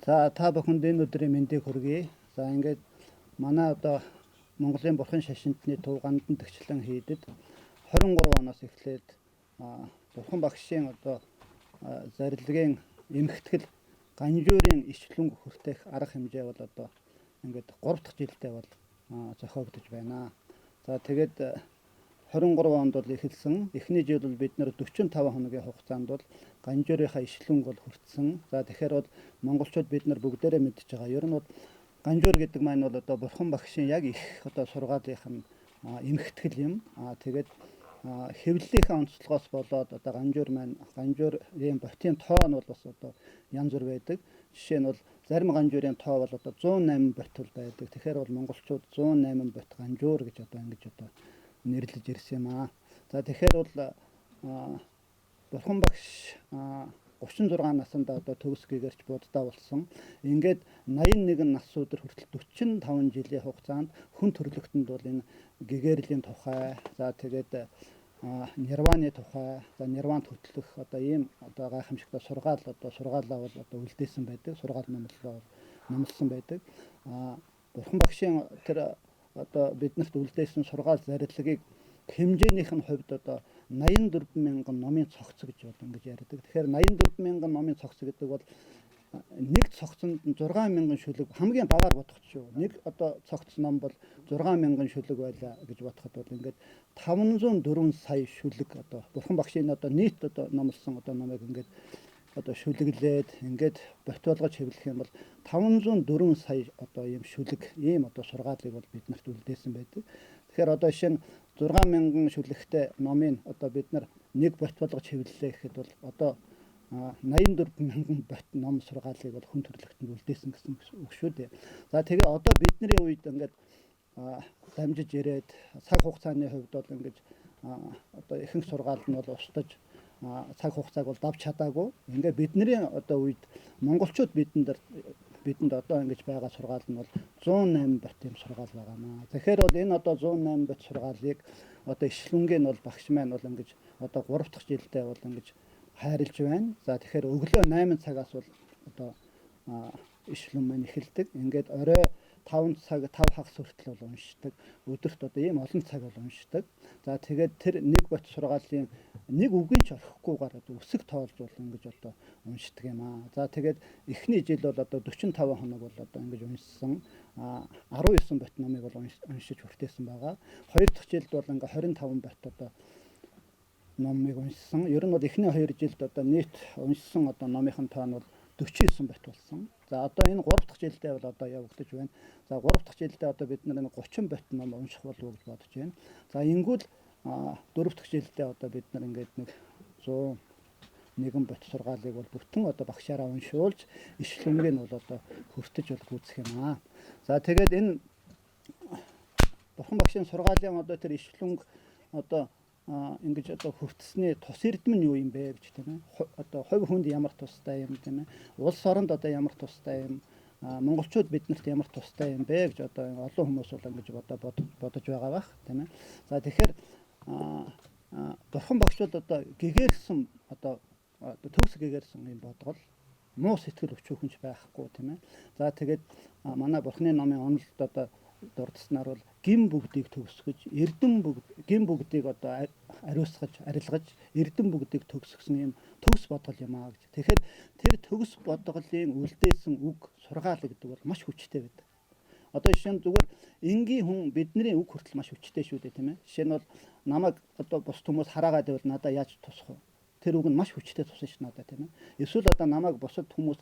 За та бүхэнд энэ өдрийн мэндийг хүргэе. За ингээд манай одоо Монголын Бурхан шашинтны төв Гандан тэгчлэн хийдэд 23 оноос эхлээд Бурхан багшийн одоо зарилгын эмхтгэл ганжуурын ишлүнг хүртэх арга хэмжээ бол одоо ингээд 3 дахь жилдээ бол зохиогдож байна. За тэгээд 23 онд бол эхэлсэн. Эхний жил бол бид нэр 45 хоногийн хугацаанд бол ганжуурынхаа ишлүнг бол хүртсэн. За тэгэхээр бол монголчууд бид нар бүгдээрээ мэдж байгаа. Ер нь бол ганжуур гэдэг маань бол одоо Бурхан багшийн яг их одоо сургаалынх нь эмхтгэл юм. Тэгээд хэвлэлийнхээ онцлогоос болоод одоо ганжуур маань ганжуурын ботын тоо нь бол бас одоо янз бүр байдаг. Жишээ нь бол зарим ганжуурын тоо бол одоо 108 бот бол байдаг. Тэгэхээр бол монголчууд 108 бот ганжуур гэж одоо ингэж одоо нэрлэж ирсэн юм аа. За тэгэхээр бол Бурхан багш 36 насандаа одоо төгс гэгэрч буддаа болсон. Ингээд 81 нас өдөр хүртэл 45 жилийн хугацаанд хүн төрлөختөнд бол энэ гэгэрлийн тухай, за тэгээд нирваны тухай, за нирванд хөтлөх одоо ийм одоо гайхамшигтай сургаал одоо сургаалаа бол одоо үлдээсэн байдаг. Сургаал номлолоо номлосон байдаг. Бурхан багшийн тэр одоо биднэрт үлдээсэн сургаал зарилгийг хэмжээнийх нь хувьд одоо 84 мянган номын цогц гэж бол ингэж ярьдаг. Тэгэхээр 84 мянган номын цогц гэдэг бол нэг цогцонд 6 мянган шүлэг хамгийн багаар бодоход шүү. Нэг одоо цогц ном бол 6 мянган шүлэг байлаа гэж бодоход бол ингээд 504 сая шүлэг одоо Бурхан багшийн одоо нийт одоо номлосон одоо номыг ингээд одоо шүлэглээд ингээд бот болгож хэвлэх юм бол 504 сая одоо ийм шүлэг, ийм одоо сургаалыг бол бид нарт үлдээсэн байдаг. Тэгэхээр одоо жишээ нь 6 мянган шүлэгтэй номыг одоо бид нар нэг бот болгож хэвлэлээ гэхэд бол одоо 84 мянган бот ном сургаалыг бол хүн төрлөختөнд үлдээсэн гэсэн үг шүү дээ. За тэгээ одоо бидний үед ингээд дамжиж ирээд цаг хугацааны хувьд бол ингэж одоо ихэнх сургаал нь бол устдаж цаг хугацааг бол давж чадаагүй. Ингээ бидний одоо үед монголчууд бидэнд одоо ингэж байгаа сургаал нь бол 108 бот юм сургаал байгаамаа. Тэгэхээр бол энэ одоо 108 бот сургаалыг одоо ишлүнгийн нь бол багш маань бол ингэж одоо 3 дахь жилдээ бол ингэж хайрлж байна. За тэгэхээр өглөө 8 цагаас бол одоо ишлүн маань эхэлдэг. Ингээд орой 5 цаг 5 хагас хүртэл бол уншдаг. Өдөрт одоо ийм олон цаг бол уншдаг. За тэгээд тэр нэг бот сургаалын нэг үгийн ч орхихгүйгээр одоо үсэг тоолж бол ингэж одоо уншдаг юм аа. За тэгээд эхний жил бол одоо 45 хоног бол одоо ингэж уншсан. 19 бот номыг бол уншиж хүртээсэн байгаа. Хоёр дахь жилд бол ингээ 25 бот одоо номыг уншсан. Ер нь бол эхний 2 жилд одоо нийт уншсан одоо номынх нь тоо нь бол 49 бот болсон. За одоо энэ 3 дахь жилдээ бол одоо явагдаж байна. За 3 дахь жилдээ одоо бид нар энэ 30 бот ном унших болов уу гэж бодож байна. За ингүүл 4 дахь жилдээ одоо бид нар ингээд нэг 101 бот сургаалыг бол бүтэн одоо багшаараа уншуулж ишлэнгийг нь бол одоо хүртэж бол гүйцэх юм аа. За тэгээд энэ Бурхан багшийн сургаалын одоо тэр ишлэнг одоо ингэж одоо хүртсэний тус эрдэм нь юу юм бэ гэж тийм ээ. Одоо хувь хүнд ямар тустай юм тийм ээ. Улс оронд одоо ямар тустай юм, монголчууд биднэрт ямар тустай юм бэ гэж одоо олон хүмүүс бол ингэж бодож байгаа бах тийм ээ. За тэгэхээр Бурхан багш бол одоо гэгэрсэн одоо төгс гэгэрсэн юм бодгол муу сэтгэл өчүүхэн ч байхгүй тийм ээ. За тэгээд манай Бурханы номын онолд одоо дурдсанаар бол гим бүгдийг төгсгөж, эрдэм бүгд гим бүгдийг одоо ариусгаж, арилгаж, эрдэм бүгдийг төгсгсөн юм төгс бодгол юм аа гэж. Тэгэхээр тэр төгс бодголын үлдээсэн үг сургаал гэдэг бол маш хүчтэй байдаг. Одоо жишээ нь зүгээр энгийн хүн бидний үг хүртэл маш хүчтэй шүү дээ тийм ээ. Жишээ нь бол намайг одоо бус хүмүүс хараагаад байвал надаа яаж тусах вэ? Тэр үг нь маш хүчтэй тусна ш надаа тийм ээ. Эсвэл одоо намайг бусад хүмүүс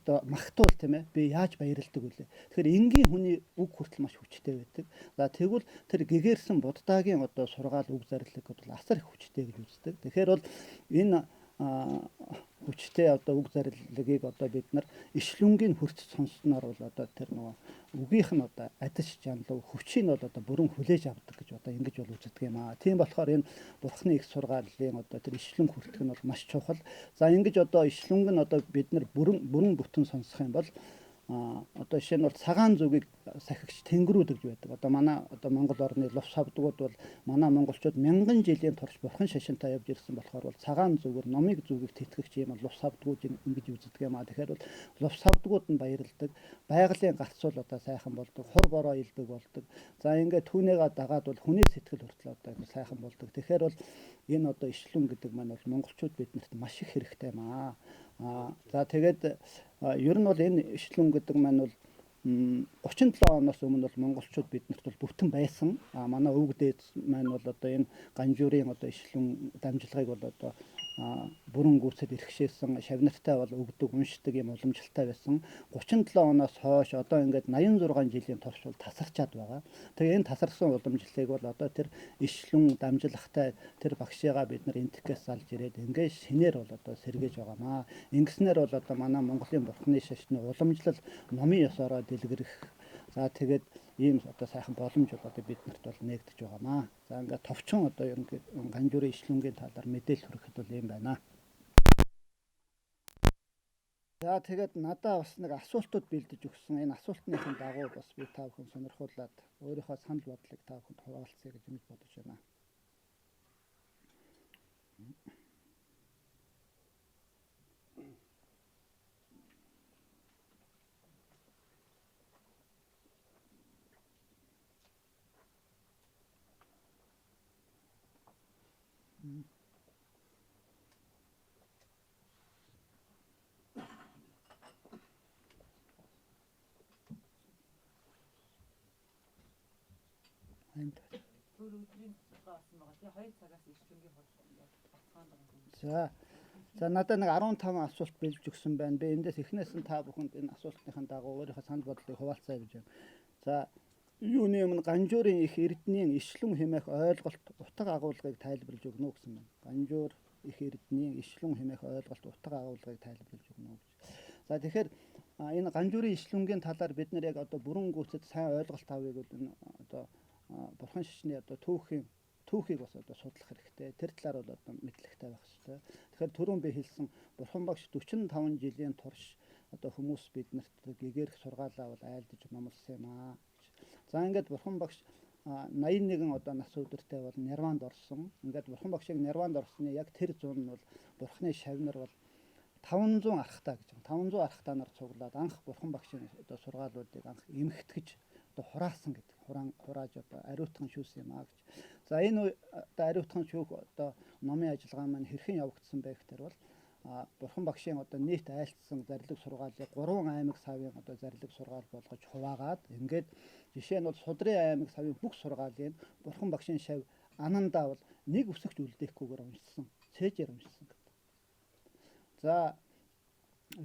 одоо магтуул тийм ээ би яаж баярлдаг вүлээ. Тэгэхээр энгийн хүний үг хүртэл маш хүчтэй байдаг. За тэгвэл тэр гэгэрсэн буддаагийн одоо сургаал үг зарлиг бол асар их хүчтэй гэж үздэг. Тэгэхээр бол энэ хүчтэй одоо үг зарлигийг одоо бид нар ишлүнгийн хүрч сонссноор бол одоо тэр нөгөө үгийнх нь одоо адис жанлав хүчийг нь бол одоо бүрэн хүлээж авдаг гэж одоо ингэж бол үздэг юм аа. Тийм болохоор энэ Бурхны их сургаалын одоо тэр ишлүнг хүртэх нь бол маш чухал. За ингэж одоо ишлүнг нь одоо бид нар бүрэн бүтэн сонсох юм бол Одоо жишээ нь бол цагаан зүгийг сахигч тэнгэрүүд гэж байдаг. Одоо манай одоо Монгол орны лув савдгууд бол манай монголчууд мянган жилийн турш бурхан шашинтай явж ирсэн болохоор бол цагаан зүгээр номыг зүгийг тэтгэгч юм лув савдгууд ингэж үздэг юм а. Тэгэхээр бол лув савдгууд нь баярладаг. Байгалийн гарцуул одоо сайхан болдог. Хур бороо илбэг болдог. За ингээд түүнийгээ дагаад бол хүний сэтгэл хүртэл одоо сайхан болдог. Тэгэхээр бол энэ одоо ишлүн гэдэг маань бол монголчууд биднэрт маш их хэрэгтэй юм аа. За тэгээд ер нь бол энэ ишлүн гэдэг маань бол 37 оноос өмнө бол монголчууд биднэрт бол бүтэн байсан. А манай өвөг дээд маань бол одоо энэ Ганжуурын одоо ишлүн дамжлагыг бол одоо бүрэн гүйцэд эрхшээсэн, шавнартай бол өгдөг, уншдаг юм уламжлалтай байсан. 37 оноос хойш одоо ингээд 86 жилийн турш бол тасарчаад байгаа. Тэгээ энэ тасарсан уламжлалыг бол одоо тэр ишлүн дамжлагтай тэр багшигаа бид нар энтхгээс залж ирээд ингээд шинээр бол одоо сэргээж байгаамаа. Ингэснээр бол одоо манай Монголын бурхны шашны уламжлал номын ёсороо дэлгэрэх. За тэгээд ийм одоо сайхан боломж бол одоо биднэрт бол нээгдэж байгаамаа. За ингээд товчхон одоо ерөнхийдөө Ганжуурын ишлүнгийн талаар мэдээлэл хүргэхэд бол ийм байна. За тэгээд надаа бас нэг асуултууд бэлдэж өгсөн. Энэ асуултныхын дагуу бас би та бүхэн сонирхуулаад өөрийнхөө санал бодлыг та бүхэнд хуваалцъя гэж ингэж бодож байна. Түр өдрийн судалгаа болсон байгаа. Тэгээ 2 цагаас ишлэнгийн худал ингээд бацгаанд байгаа юм. За надад нэг 15 асуулт бэлдэж өгсөн байна. Би эндээс эхнээс нь та бүхэнд энэ асуултныхаа дагуу өөрийнхөө санал бодлыг хуваалцъя гэж байна. За юуны өмнө Ганжуурын их эрдэнийн ишлүн хэмээх ойлголт утга агуулгыг тайлбарлаж өгнө үү гэсэн байна. Ганжуур их эрдэнийн ишлүн хэмээх ойлголт утга агуулгыг тайлбарлаж өгнө үү гэж. За тэгэхээр энэ Ганжуурын ишлүнгийн талаар бид нар яг одоо бүрэн гүйцэд сайн ойлголт авъя гэвэл энэ одоо бурхан шашны одоо түүхийг бас одоо судлах хэрэгтэй. Тэр талаар бол одоо мэдлэгтэй байх хэрэгтэй. Тэгэхээр түрүүн би хэлсэн бурхан багш 45 жилийн турш одоо хүмүүс биднэрт гэгэрх сургаалаа бол айлдаж номлосон юм аа. За ингээд бурхан багш 81 одоо нас өдөртэй бол нирванд орсон. Ингээд бурхан багшийг нирванд орсны яг тэр зун нь бол бурханы шавнар бол 500 архтаа гэж. 500 архтаанаар цуглаад анх бурхан багшийн одоо сургаалуудыг анх эмхтгэж одоо хураасан гэдэг. Хурааж одоо ариутхан шүүсэн юм аа гэж. За энэ одоо ариутхан шүүх одоо номын ажиллагаа маань хэрхэн явагдсан бэ гэхээр бол бурхан багшийн одоо нийт айлтсан зарлиг сургаалыг 3 аймаг савын одоо зарлиг сургаал болгож хуваагаад ингээд жишээ нь бол Судрын аймаг савын бүх сургаалыг бурхан багшийн шав анандаа бол нэг үсэгч үлдээхгүйгээр уншсан. Цээжээр уншсан гэдэг. За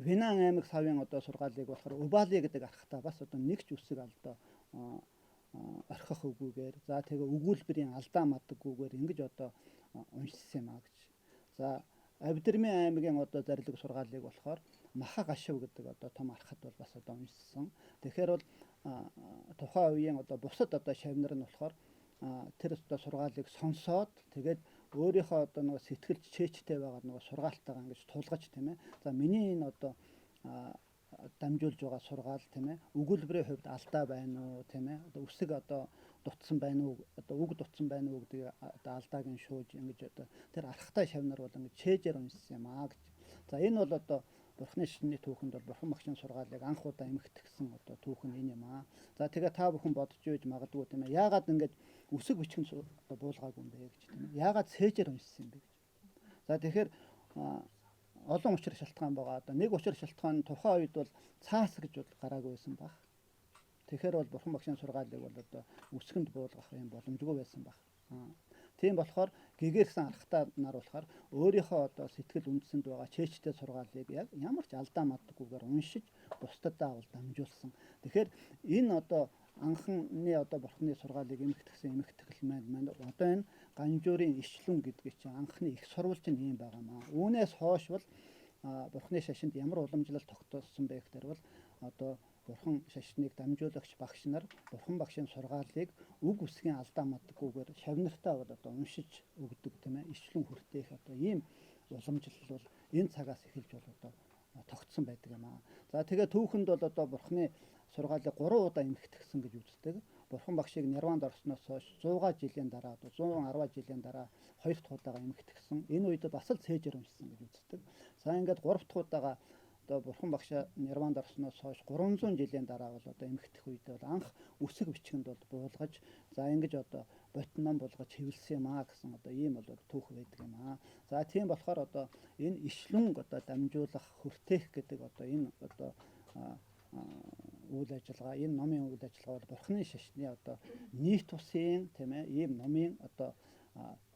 Винан аймаг савын одоо сургаалыг болохоор Убали гэдэг архтаа бас одоо нэг ч үсэг алдаа орхих үгүйгээр за тэгээ өгүүлбэрийн алдаа мадаггүйгээр ингэж одоо уншсан юм а гэж. За Авдирмын аймгийн одоо зарлиг сургаалыг болохоор Маха гашив гэдэг одоо том архат бол бас одоо уншсан. Тэгэхээр бол тухайн үеийн одоо бусад одоо шавнар нь болохоор тэр одоо сургаалыг сонсоод тэгээд өөрийнхөө одоо нөгөө сэтгэлд чээчтэй байгаа нөгөө сургаалтайгаа ингэж тулгаж тийм ээ. За миний энэ одоо дамжуулж байгаа сургаал тийм ээ өгүүлбэрийн хувьд алдаа байна уу тийм ээ одоо үсэг одоо дутсан байна уу одоо үг дутсан байна уу гэдэг одоо алдааг нь шууж ингэж одоо тэр архтай шавнар бол ингэж чээжээр уншсан юм аа гэж. За энэ бол одоо бурхны шашны түүхэнд бол бурхан багшийн сургаалыг анх удаа эмхтгсэн одоо түүх нь энэ юм аа. За тэгээ та бүхэн бодож үйж магадгүй тийм ээ яагаад ингэж үсэг бичгэн одоо буулгаагүй юм бэ гэж тийм ээ. Яагаад цээжээр уншсан юм бэ гэж. За тэгэхээр олон учир шалтгаан байгаа. Одоо нэг учир шалтгаан нь тухайн үед бол цаас гэж бол гараагүй байсан баг. Тэгэхээр бол бурхан багшийн сургаалыг бол одоо үсгэнд буулгах юм боломжгүй байсан баг. Тийм болохоор гэгэрсэн архтаа нар болохоор өөрийнхөө одоо сэтгэл үндэсэнд байгаа чээчтэй сургаалыг яг ямар ч алдаа мадаггүйгээр уншиж бусдадаа бол дамжуулсан. Тэгэхээр энэ одоо анхны одоо бурхны сургаалыг эмхтгсэн эмхтгэл маань одоо энэ Ганжуурын ишлүн гэдгийг чинь анхны их сурвалж нь ийм байгаа маа. Үүнээс хойш бол бурхны шашинд ямар уламжлал тогтоосон бэ гэхээр бол одоо бурхан шашныг дамжуулагч багш нар бурхан багшийн сургаалыг үг үсгийн алдаа мадаггүйгээр шавнартаа бол одоо уншиж өгдөг тийм ээ ишлүн хүртээх одоо ийм уламжлал бол энэ цагаас эхэлж бол одоо тогтсон байдаг юм аа. За тэгээ түүхэнд бол одоо бурхны сургаалыг 3 удаа эмхтгсэн гэж үздэг. Бурхан багшийг нирванд орсноос хойш 100 жилийн дараа одоо 110 жилийн дараа 2 дахь удаага эмхтгсэн. Энэ үед бас л цээжээр уншсан гэж үздэг. За ингээд 3 дахь удаага одоо бурхан багшаа нирванд орсноос хойш 300 жилийн дараа бол одоо эмхтэх үед бол анх үсэг бичгэнд бол буулгаж, за ингэж одоо бот ном болгож хэвлсэн юм аа гэсэн одоо ийм бол түүх байдаг юм аа. За тийм болохоор одоо энэ ишлүнг одоо дамжуулах, хүртээх гэдэг одоо энэ одоо үйл ажиллагаа, энэ номын үйл ажиллагаа бол бурханы шашны одоо нийт усын, тийм ээ, ийм номын одоо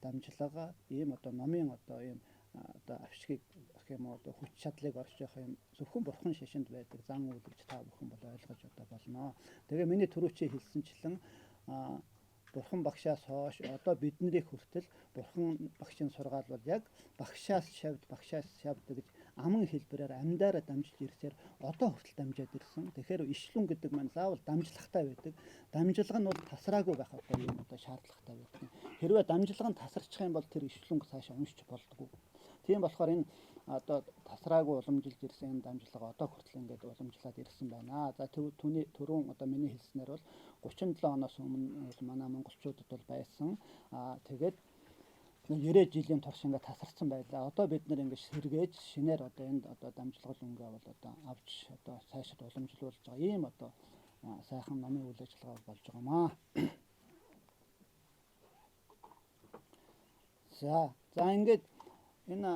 дамжлага, ийм одоо номын одоо ийм одоо авшигыг гэх юм уу, одоо хүч чадлыг орж явах юм зөвхөн бурхан шашинд байдаг зан үйл гэж та бүхэн бол ойлгож одоо болно. Тэгээ миний түрүүчийн хэлсэнчлэн бурхан багшаас хойш одоо биднийг хүртэл бурхан багшийн сургаал бол яг багшаас шавд, багшаас шавд гэж аман хэлбэрээр амьдаараа дамжиж ирсээр одоо хүртэл дамжаад ирсэн. Тэгэхээр ишлүн гэдэг маань заавал дамжлагатай байдаг. Дамжлага нь бол тасраагүй байх одоо ийм одоо шаардлагатай байдаг. Хэрвээ дамжлага нь тасарчих юм бол тэр ишлүнг цаашаа уншиж болдгоо. Тийм болохоор энэ одоо тасраагүй уламжилж ирсэн энэ дамжлага одоо хүртэл ингээд уламжлаад ирсэн байна. За түүний түрүүн одоо миний хэлснээр бол 37 оноос өмнө бол манай монголчуудад бол байсан. Тэгээд 90 жилийн турш ингээд тасарсан байлаа. Одоо бид нар ингээд сэргээж шинээр одоо энд одоо дамжлагал өнгөө бол одоо авч одоо цаашид уламжлуулж байгаа ийм одоо сайхан номын үйл ажиллагаа болж байгаа маа. За ингээд энэ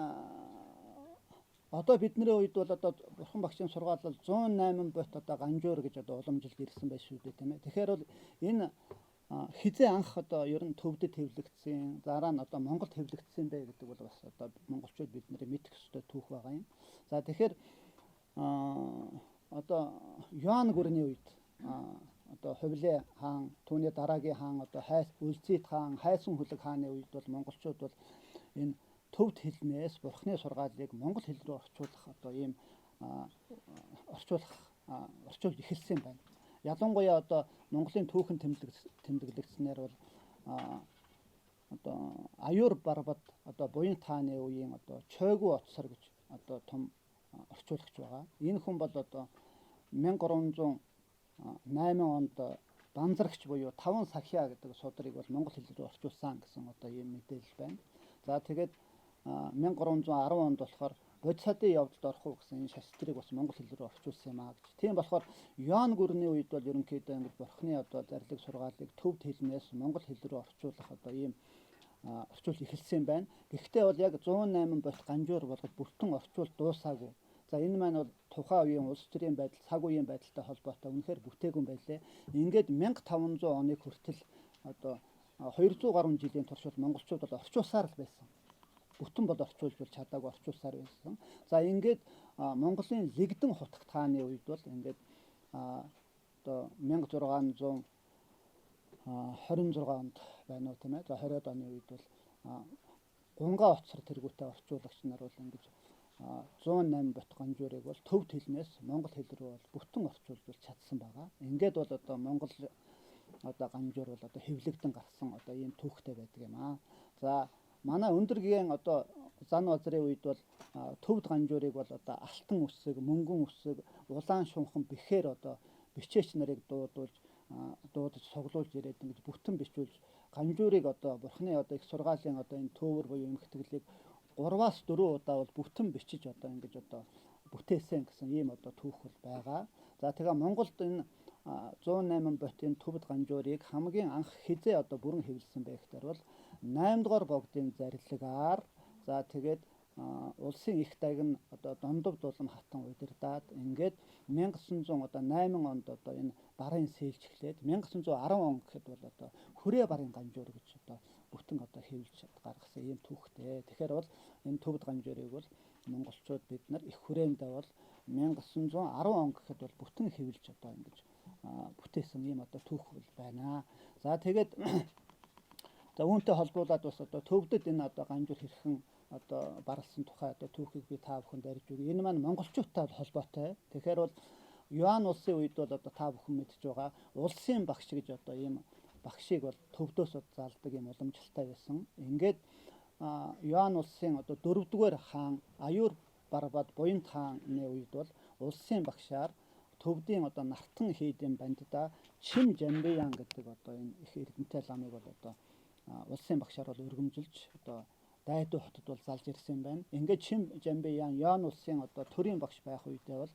одоо бидний үед бол одоо бурхан багшийн сургаал бол 108 бот одоо ганжуур гэж одоо уламжилж ирсэн байх шүү дээ, тийм ээ. Тэгэхээр бол энэ хизээ анх одоо ер нь төвдөд хэвлэгдсэн, дараа нь одоо Монголд хэвлэгдсэн бэ гэдэг бол бас одоо монголчууд бидний мэдэх ёстой түүх байгаа юм. За тэгэхээр одоо Юан гүрний үед одоо Хувле хаан, түүний дараагийн хаан одоо Хайс Үлзийт хаан, Хайсан хүлэг хааны үед бол монголчууд бол энэ төвд хэлнээс бурхны сургаалыг монгол хэл рүү орчуулах одоо ийм орчуулж эхэлсэн байна. Ялангуяа одоо Монголын түүхэн тэмдэглэгдснээр бол одоо Аюур Барбад одоо Буян тааны үеийн одоо Чойгуу Оцсор гэж одоо том орчуулагч байгаа. Энэ хүн бол одоо 1308 онд Банзарагч буюу Таван Сахиа гэдэг судрыг бол монгол хэл рүү орчуулсан гэсэн одоо ийм мэдээлэл байна. За тэгээд 1310 онд болохоор Бодисадын явдалд орох уу гэсэн энэ шастрыг бас монгол хэл рүү орчуулсан юм аа гэж. Тийм болохоор Юан гүрний үед бол ерөнхийдөө ингэж бурхны одоо зарлиг сургаалыг төвд хэлнээс монгол хэл рүү орчуулах одоо ийм орчуул эхэлсэн байна. Гэхдээ бол яг 108 бот ганжуур болгож бүртэн орчуул дуусаагүй. За энэ маань бол тухайн үеийн улс төрийн байдал, цаг үеийн байдалтай холбоотой үнэхээр бүтээгүй байлээ. Ингээд 1500 оныг хүртэл одоо 200 гаруй жилийн турш бол монголчууд бол орчуулсаар л байсан. Бүтэн бол орчуулж бол чадаагүй орчуулсаар байсан. За ингээд Монголын Лэгдэн хутагт хааны үед бол ингээд одоо 1626 онд байна уу, тийм ээ. За 20-од оны үед бол Гунгаа оцор тэргүүтэй орчуулагч нар бол ингэж 108 бот ганжуурыг бол төвд хэлнээс монгол хэл рүү бол бүтэн орчуулж бол чадсан байгаа. Ингээд бол одоо монгол одоо ганжуур бол одоо хэвлэгдэн гарсан одоо ийм түүхтэй байдаг юм аа. За манай өндөр гээн одоо зан базрын үед бол төвд ганжуурыг бол одоо алтан үсэг, мөнгөн үсэг, улаан шунхан бэхээр одоо бичээч нарыг дуудаж суглуулж ирээд ингэж бүтэн бичүүлж ганжуурыг одоо бурхны одоо их сургаалын одоо энэ төвөр буюу эмхтгэлийг 3-аас 4 удаа бол бүтэн бичиж одоо ингэж одоо бүтээсэн гэсэн ийм одоо түүх бол байгаа. За тэгээ Монголд энэ 108 ботын төвд ганжуурыг хамгийн анх хизээ одоо бүрэн хэвлсэн байх гэхээр бол 8 дугаар богдын зарилгаар за тэгээд улсын их дагн одоо Дондов дулам хатан удирдаад ингээд 1908 онд одоо энэ барын сэлж эхлээд 1910 он гэхэд бол одоо хүрээ барын ганжуур гэж одоо бүтэн одоо хэвлж гаргасан ийм түүхтэй. Тэгэхээр бол энэ төвд ганжуурыг бол монголчууд бид нар их хүрээндээ бол 1910 он гэхэд бол бүтэн хэвлж одоо ингэж бүтээсэн ийм одоо түүх бол байна. За тэгээд за үүнтэй холбоулаад бас одоо төвдөд энэ одоо ганжуур хэрхэн одоо барласан тухай одоо түүхийг би та бүхэнд ярьж өгье. Энэ маань монголчуудтай холбоотой. Тэгэхээр бол Юан улсын үед бол одоо та бүхэн мэдж байгаа улсын багш гэж одоо ийм багшийг бол төвдөөс залдаг ийм уламжлалтай байсан. Ингээд Юан улсын одоо 4-р хаан Аюур Барбад Буян хааны үед бол улсын багшаар төвдийн одоо нартан хийдийн бандда Чим Жамбиян гэдэг одоо энэ их эрдэмтэй ламыг бол одоо улсын багшаар бол өргөмжилж одоо Дайду хотод бол залж ирсэн юм байна. Ингээд Чим Жамбиян Ян улсын одоо төрийн багш байх үедээ бол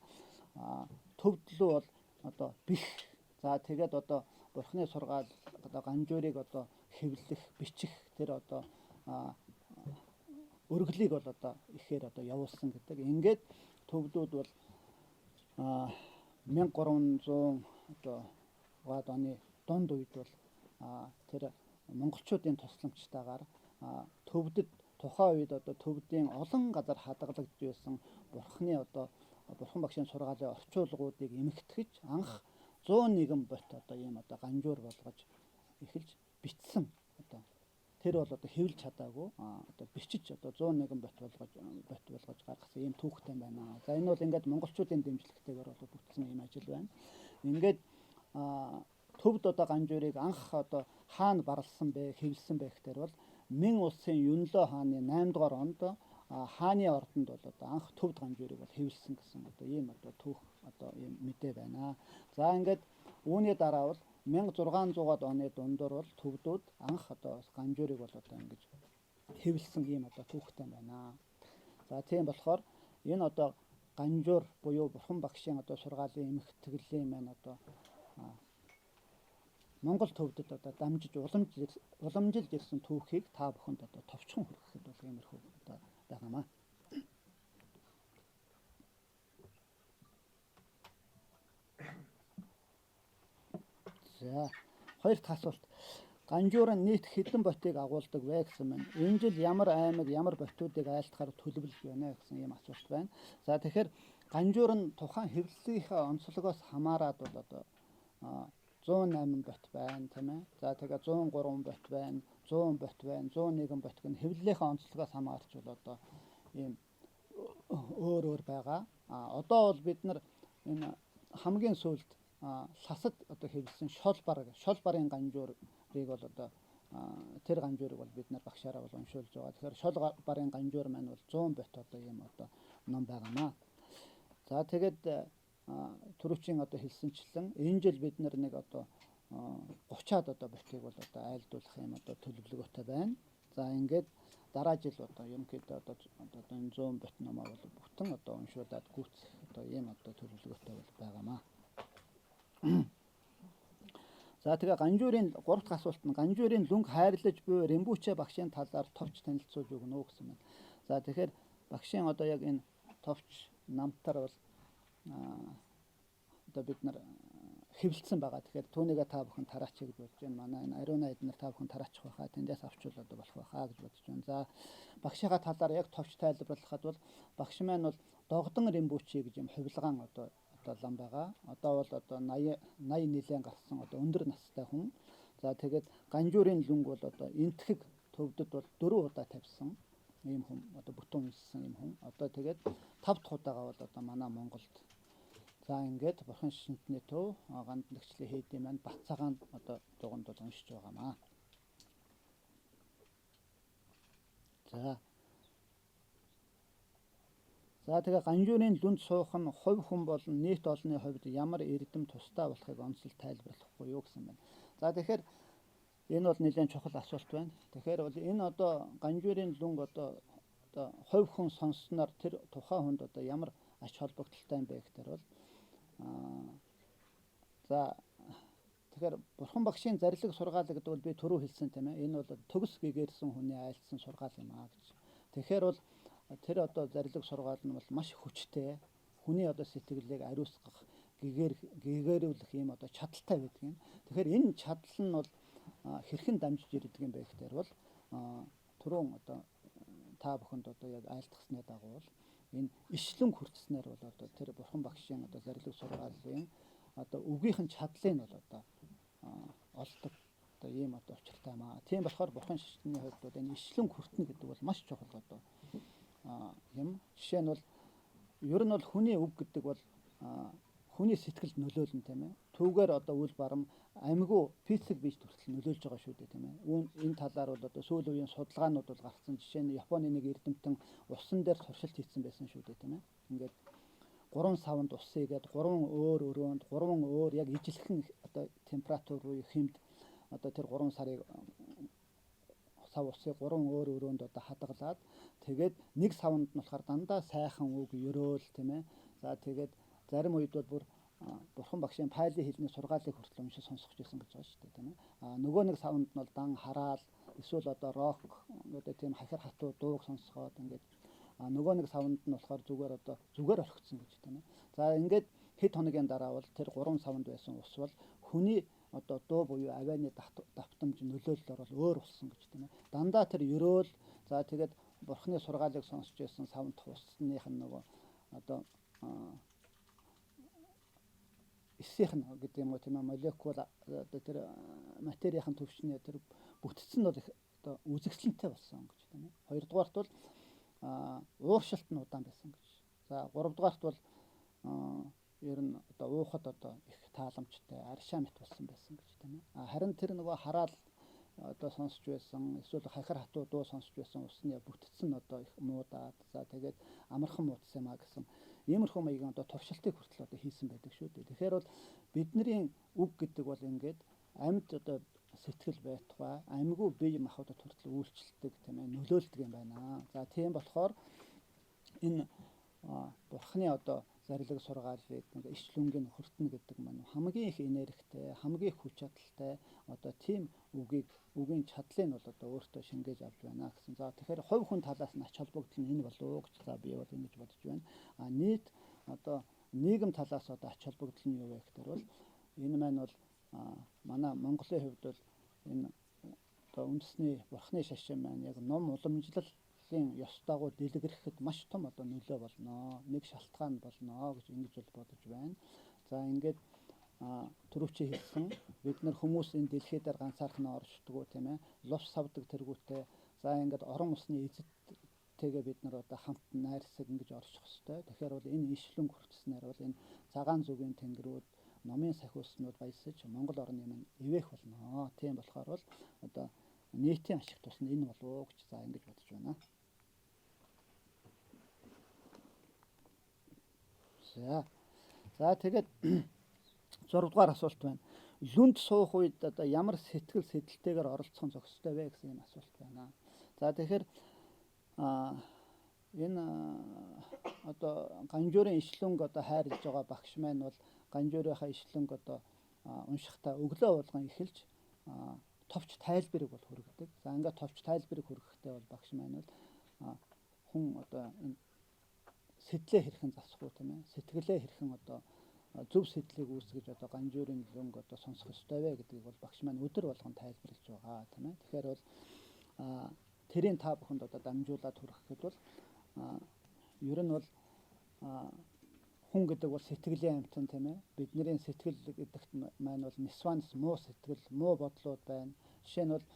төвд лүү бол одоо бих. За тэгээд одоо бурхны сургаал одоо ганжуурыг одоо хэвлэх, бичих тэр одоо өргөлийг бол одоо ихээр одоо явуулсан гэдэг. Ингээд төвдүүд бол 1300 одоо гад оны дунд үед бол тэр монголчуудын тусламжтайгаар төвдөд тухайн үед одоо төвдийн олон газар хадгалагдж байсан бурхны одоо бурхан багшийн сургаалын орчуулгуудыг эмхтгэж анх 101 бот одоо ийм одоо ганжуур болгож эхэлж бичсэн. Одоо тэр бол одоо хэвлж чадаагүй одоо бичиж одоо 101 бот болгож гаргасан ийм түүхтэй байна. За энэ бол ингээд монголчуудын дэмжлэгтэйгээр бол бүтсэн ийм ажил байна. Ингээд төвд одоо ганжуурыг анх одоо хаана барласан бэ, хэвлсэн бэ гэхээр бол Мин улсын Юнло хааны 8 дугаар онд хааны ордонд бол одоо анх төвд ганжуурыг бол хэвлсэн гэсэн одоо ийм одоо түүх одоо ийм мэдээ байна. За ингээд үүний дараа бол 1600-аад оны дундуур бол төвдүүд анх одоо ганжуурыг бол одоо ингэж хэвлсэн ийм одоо түүхтэй байна. За тийм болохоор энэ одоо ганжуур буюу бурхан багшийн одоо сургаалын эмхтгэлийн маань одоо Монгол төвдөд одоо дамжиж уламжилж ирсэн түүхийг та бүхэнд одоо товчхон хүргэхэд бол иймэрхүү одоо байгаамаа. За хоёр дахь асуулт. Ганжуур нь нийт хэдэн ботыг агуулдаг вэ гэсэн байна. Энэ жил ямар аймаг, ямар ботуудыг айлтгахаар төлөвлөж байна гэсэн ийм асуулт байна. За тэгэхээр ганжуур нь тухайн хэвлэлийнхээ онцлогоос хамаарат бол одоо 108 бот байна, тийм ээ. За тэгээ 103 бот байна, 100 бот байна, 101 бот гэн хэвлэлийнхээ онцлогоос хамаарч бол одоо ийм өөр өөр байгаа. А одоо бол бид нар энэ хамгийн сүүлд ласад одоо хэвлсэн шол барын ганжуурыг бол одоо тэр ганжуурыг бол бид нар багшаараа бол уншуулж байгаа. Тэгэхээр шол барын ганжуур маань бол 100 бот одоо ийм одоо ном байгаамаа. За тэгээд түрүүчийн одоо хэлсэнчлэн энэ жил бид нар нэг одоо 30-аад одоо ботыг бол одоо айлдуулах юм одоо төлөвлөгөөтэй байна. За ингээд дараа жил одоо ерөнхийдөө одоо энэ 100 бот номоо бол бүтэн одоо уншуулад гүйцэх одоо ийм одоо төлөвлөгөөтэй бол байгаамаа. За тэгээ ганжуурын 3 дахь асуулт нь ганжуурын лүнг хайрлаж буй Римбүчэ багшийн талаар товч танилцуулж өгнө үү гэсэн байна. За тэгэхээр багшийн одоо яг энэ товч намтар бол одоо бид нар хэвлэлсэн байгаа. Тэгэхээр түүнийгээ та бүхэн тараач гэж бодож байна. Манай энэ Ариуна эднэр та бүхэн тараачих байхаа. Тэндээс авчвал одоо болох байхаа гэж бодож байна. За багшийнхаа талаар яг товч тайлбарлахад бол багш маань бол догдон Римбүчи гэж юм хувилгаан одоо лам байгаа. Одоо бол одоо 80 нэлээд гарсан одоо өндөр настай хүн. За тэгээд ганжуурын лүнг бол одоо энтхэг төвдөд бол 4 удаа тавьсан ийм хүн, одоо бүтэн уншсан ийм хүн. Одоо тэгээд 5 дахь удаага бол одоо манай Монголд за ингээд бурхан шашинтны төв гандлагчлалын хийдийн маань Бат цагаан одоо дуганд бол уншиж байгаамаа. За тэгээ ганжуурын лүнд суух нь хувь хүн болон нийт олонны хувьд ямар эрдэм тустай болохыг онцлог тайлбарлахгүй юу гэсэн байна. За тэгэхээр энэ бол нэлээд чухал асуулт байна. Тэгэхээр бол энэ одоо ганжуурын лүнг одоо хувь хүн сонссноор тэр тухайн хүнд одоо ямар ач холбогдолтой юм бэ гэхээр бол за тэгэхээр бурхан багшийн зарлиг сургаал гэдэг бол би түрүү хэлсэн тийм ээ. Энэ бол төгс гэгэрсэн хүний айлтсан сургаал юм аа гэж. Тэгэхээр бол тэр одоо зарлиг сургаал нь бол маш хүчтэй. Хүний одоо сэтгэлийг ариусгах, гэгэрүүлэх ийм одоо чадaltaй байдаг юм. Тэгэхээр энэ чадал нь бол хэрхэн дамжиж ирдэг юм бэ гэхээр бол түрүүн одоо та бүхэнд одоо яг айлтгасны дагуу бол энэ ишлэн хүртснээр бол одоо тэр бурхан багшийн одоо зарлиг сургаалын одоо үгийнх нь чадлыг нь бол одоо олдог одоо ийм одоо учиртай юм аа. Тийм болохоор бурхан шашны хувьд бол энэ ишлэн хүртнэ гэдэг бол маш чухал одоо юм. Жишээ нь бол ер нь бол хүний үг гэдэг бол хүний сэтгэлд нөлөөлнө тийм ээ. Түүгээр одоо үл барам амьгүй физик бийж хүртэл нөлөөлж байгаа шүү дээ тийм ээ. Энэ талаар бол одоо сүүл үеийн судалгаанууд бол гарсан. Жишээ нь Японы нэг эрдэмтэн усан дээр туршилт хийсэн байсан шүү дээ тийм ээ. Ингээд 3 савнд ус игээд 3 өөр өрөөнд 3 өөр яг ижилхэн одоо температур буюу хэмд одоо тэр 3 сарыг сав усыг 3 өөр өрөөнд одоо хадгалаад тэгээд нэг савнд нь болохоор дандаа сайхан үг ерөөл, тийм ээ. За тэгээд зарим үед бол бүр бурхан багшийн пали хэлний сургаалыг хүртэл уншиж сонсох гэсэн гэж байгаа шүү дээ, тийм ээ. А нөгөө нэг савнд нь бол дан хараал эсвэл одоо рок одоо тийм хахир хатуу дууг сонсгоод ингээд, а нөгөө нэг савнд нь болохоор зүгээр одоо зүгээр орхигдсон гэж, тийм ээ. За ингээд хэд хоногийн дараа бол тэр 3 савнд байсан ус бол хүний одоо дуу буюу авианы давтамж нөлөөллөөр бол өөр болсон гэж, тийм ээ. Дандаа тэр ерөөл, за тэгээд бурхны сургаалыг сонсч байсан савнд усных нь нөгөө одоо эсийнх нь гэдэг юм уу, тийм ээ, молекул одоо тэр материйн түвшний тэр бүтцэн нь бол их одоо үзэгсэлэнтэй болсон гэж, тийм ээ. Хоёрдугаарт бол ууршилт нь удаан байсан гэж. За гуравдугаарт бол ер нь одоо уухад одоо их тааламжтай аршаа мэт болсон байсан гэж, тийм ээ. Харин тэр нөгөө хараал одоо сонсч байсан эсвэл хахир хатуу дуу сонсч байсан усны бүтцэн нь одоо их муудаад, за тэгээд амархан муудсан юм а гэсэн иймэрхүү маягийн одоо туршилтыг хүртэл одоо хийсэн байдаг шүү дээ. Тэгэхээр бол бидний үг гэдэг бол ингээд амьд одоо сэтгэл байтугай амьгүй бие махбодод хүртэл үйлчлдэг, тийм ээ, нөлөөлдөг юм байна. За тийм болохоор энэ бурхны одоо зарлиг сургаалыг ингээ ишлүнгийн хүртэнэ гэдэг маань хамгийн их энергитэй, хамгийн их хүч чадалтай одоо тийм үгийг, үгийн чадлыг нь бол одоо өөртөө шингээж авч байна гэсэн. За тэгэхээр хувь хүн талаас нь ач холбогдол нь энэ болов уу гэж за би бол ингэж бодож байна. А нийт одоо нийгэм талаас одоо ач холбогдол нь юу вэ гэхээр бол энэ маань бол манай Монголын хувьд бол энэ одоо үндэсний бурхны шашин маань яг ном уламжлалын ёс дагуу дэлгэрхэхэд маш том одоо нөлөө болно. Нэг шалтгаан болно гэж ингэж бол бодож байна. За ингээд түрүүчийн хэлсэн бид нар хүмүүс энэ дэлхий дээр ганцаархан оршдгоо, тийм ээ. Лус савдаг тэргүүтээ за ингээд орон усны эзэттэйгээ бид нар одоо хамт найрсаг ингэж орших ёстой. Тэгэхээр бол энэ ишлэн хүртснээр бол энэ цагаан зүгийн тэнгэрүүд, номын сахиуснууд баясаж Монгол орны минь эвэх болно. Тийм болохоор бол одоо нийтийн ашиг тус нь энэ болов уу гэж за ингэж бодож байна. За. За тэгээд 6 дугаар асуулт байна. Лүнд суух үед одоо ямар сэтгэл сэдэлтэйгээр оролцох нь зохистой вэ гэсэн юм асуулт байна. За тэгэхээр энэ одоо ганжуурын ишлүнг одоо хайрлаж байгаа багш маань бол ганжуурынхаа ишлүнг одоо уншихдаа өглөө болгон эхэлж товч тайлбарыг бол хүргэдэг. За ингээд товч тайлбарыг хүргэхдээ бол багш маань бол хүн одоо энэ сэтлээ хэрхэн засах уу, тийм ээ, сэтгэлээ хэрхэн одоо зөв сэтлийг үүсгэж одоо ганжуурын лүнг одоо сонсох ёстой вэ гэдгийг бол багш маань өдөр болгон тайлбарлаж байгаа, тийм ээ. Тэгэхээр бол тэрийн та бүхэнд одоо дамжуулаад хүргэхэд бол ер нь бол хүн гэдэг бол сэтгэлийн амьтан, тийм ээ. Бидний сэтгэл гэдэгт маань бол нисванс муу сэтгэл, муу бодлууд байна. Жишээ нь бол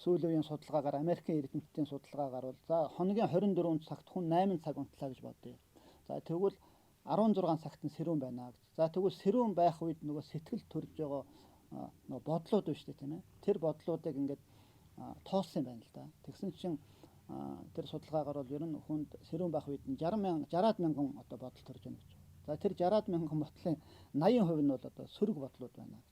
сүүлийн үеийн судалгаагаар, Америкийн эрдэмтдийн судалгаагаар бол за хоногийн 24 цагт хүн 8 цаг унтлаа гэж бодъё. За тэгвэл 16 цагт нь сэрүүн байна гэж. За тэгвэл сэрүүн байх үед нөгөө сэтгэл төрж байгаа нөгөө бодлууд байна шүү дээ, тийм ээ. Тэр бодлуудыг ингээд тоосон юм байна л да. Тэгсэн чинь тэр судалгаагаар бол ер нь хүнд сэрүүн байх үед нь 60 60-аад мянган одоо бодол төрж байна гэж. За тэр 60-аад мянган бодлын 80% нь бол одоо сөрөг бодлууд байна гэж.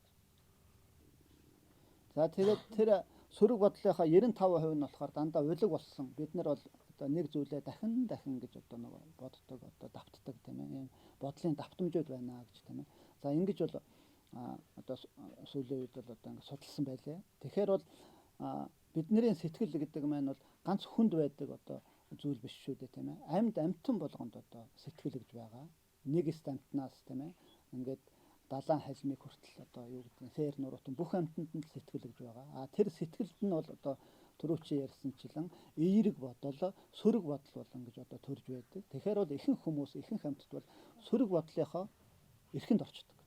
За тэгээд тэр сөрөг бодлынхаа 95% нь болохоор дандаа улиг болсон. Бид нар бол одоо нэг зүйлээ дахин дахин гэж одоо нөгөө боддог, одоо давтдаг, тийм ээ. Ийм бодлын давтамжууд байна гэж, тийм ээ. За ингэж бол одоо сүүлийн үед бол одоо ингэ судалсан байлээ. Тэгэхээр бол бидний сэтгэл гэдэг маань бол ганц хүнд байдаг одоо зүйл биш шүү дээ, тийм ээ. Амьд амьтан болгонд одоо сэтгэл гэж байгаа. Нэг эст амьтнаас, тийм ээ, ингээд далайн халимыг хүртэл одоо юу гэдэг нь сэр нуруутан бүх амьтанд нь сэтгэл гэж байгаа. А тэр сэтгэлд нь бол одоо түрүүчийн ярьсанчлан эерэг бодол, сөрөг бодол болон гэж одоо төрж байдаг. Тэгэхээр бол ихэнх хүмүүс, ихэнх амьтад бол сөрөг бодлынхоо эрхэнд орчдөг.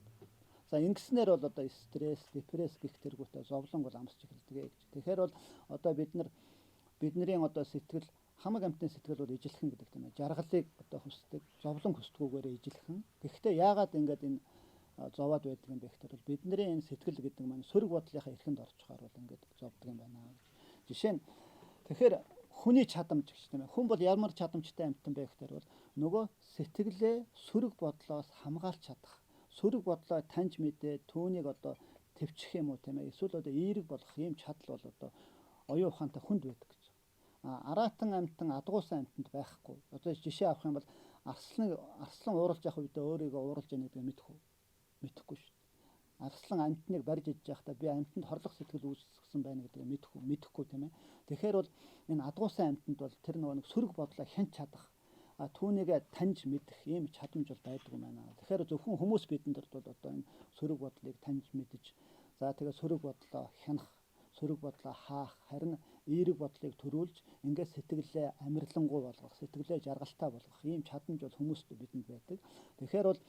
За ингэснээр бол одоо стресс, депресс гэх тэргүүтээ зовлон бол амсч эхэлдэг гэж. Тэгэхээр бол одоо бид нар бидний одоо сэтгэл, хамаг амьтны сэтгэл бол ижилхэн гэдэг, тийм ээ. Жаргалыг одоо хүсдэг, зовлон хүсдэггүйгээр ижилхэн. Гэхдээ яагаад ингэж энэ зовоод байдаг юм бэ гэхээр бол бидний энэ сэтгэл гэдэг маань сөрөг бодлынхаа эрхэнд орчихоор бол ингэж зовдөг юм байна гэж. Жишээ нь тэгэхээр хүний чадамж гэж, тийм ээ. Хүн бол ямар чадамжтай амьтан бэ гэхээр бол нөгөө сэтгэлээ сөрөг бодлоос хамгаалж чадах, сөрөг бодлоо таньж мэдээ түүнийг одоо төвчих юм уу тийм ээ, эсвэл одоо эерэг болгох ийм чадал бол одоо оюун ухаантай хүнд байдаг гэж. Араатан амьтан, адгуусан амьтанд байхгүй. Одоо жишээ авах юм бол арслан ууралж явах үедээ өөрийгөө ууралж яах гэдгийг мэдэх үү? Мэдэхгүй шүү дээ. Арслан амьтныг барьж идэж байхдаа би амьтанд хорлох сэтгэл үүсгэсэн байна гэдгийг мэдэх үү? Мэдэхгүй тийм ээ. Тэгэхээр бол энэ адгуусан амьтанд бол тэр нөгөө нэг сөрөг бодлоо хянч чадах, түүнийг таньж мэдэх ийм чадамж бол байдаг юм байна. Тэгэхээр зөвхөн хүмүүс бидэнд бол одоо энэ сөрөг бодлыг таньж мэдэж, за тэгээ сөрөг бодлоо хянах, сөрөг бодлоо хаах, харин эерэг бодлыг төрүүлж ингээд сэтгэлээ амарлингуй болгох, сэтгэлээ жаргалтай болгох ийм чадамж бол хүмүүст бидэнд байдаг. Тэгэхээр бол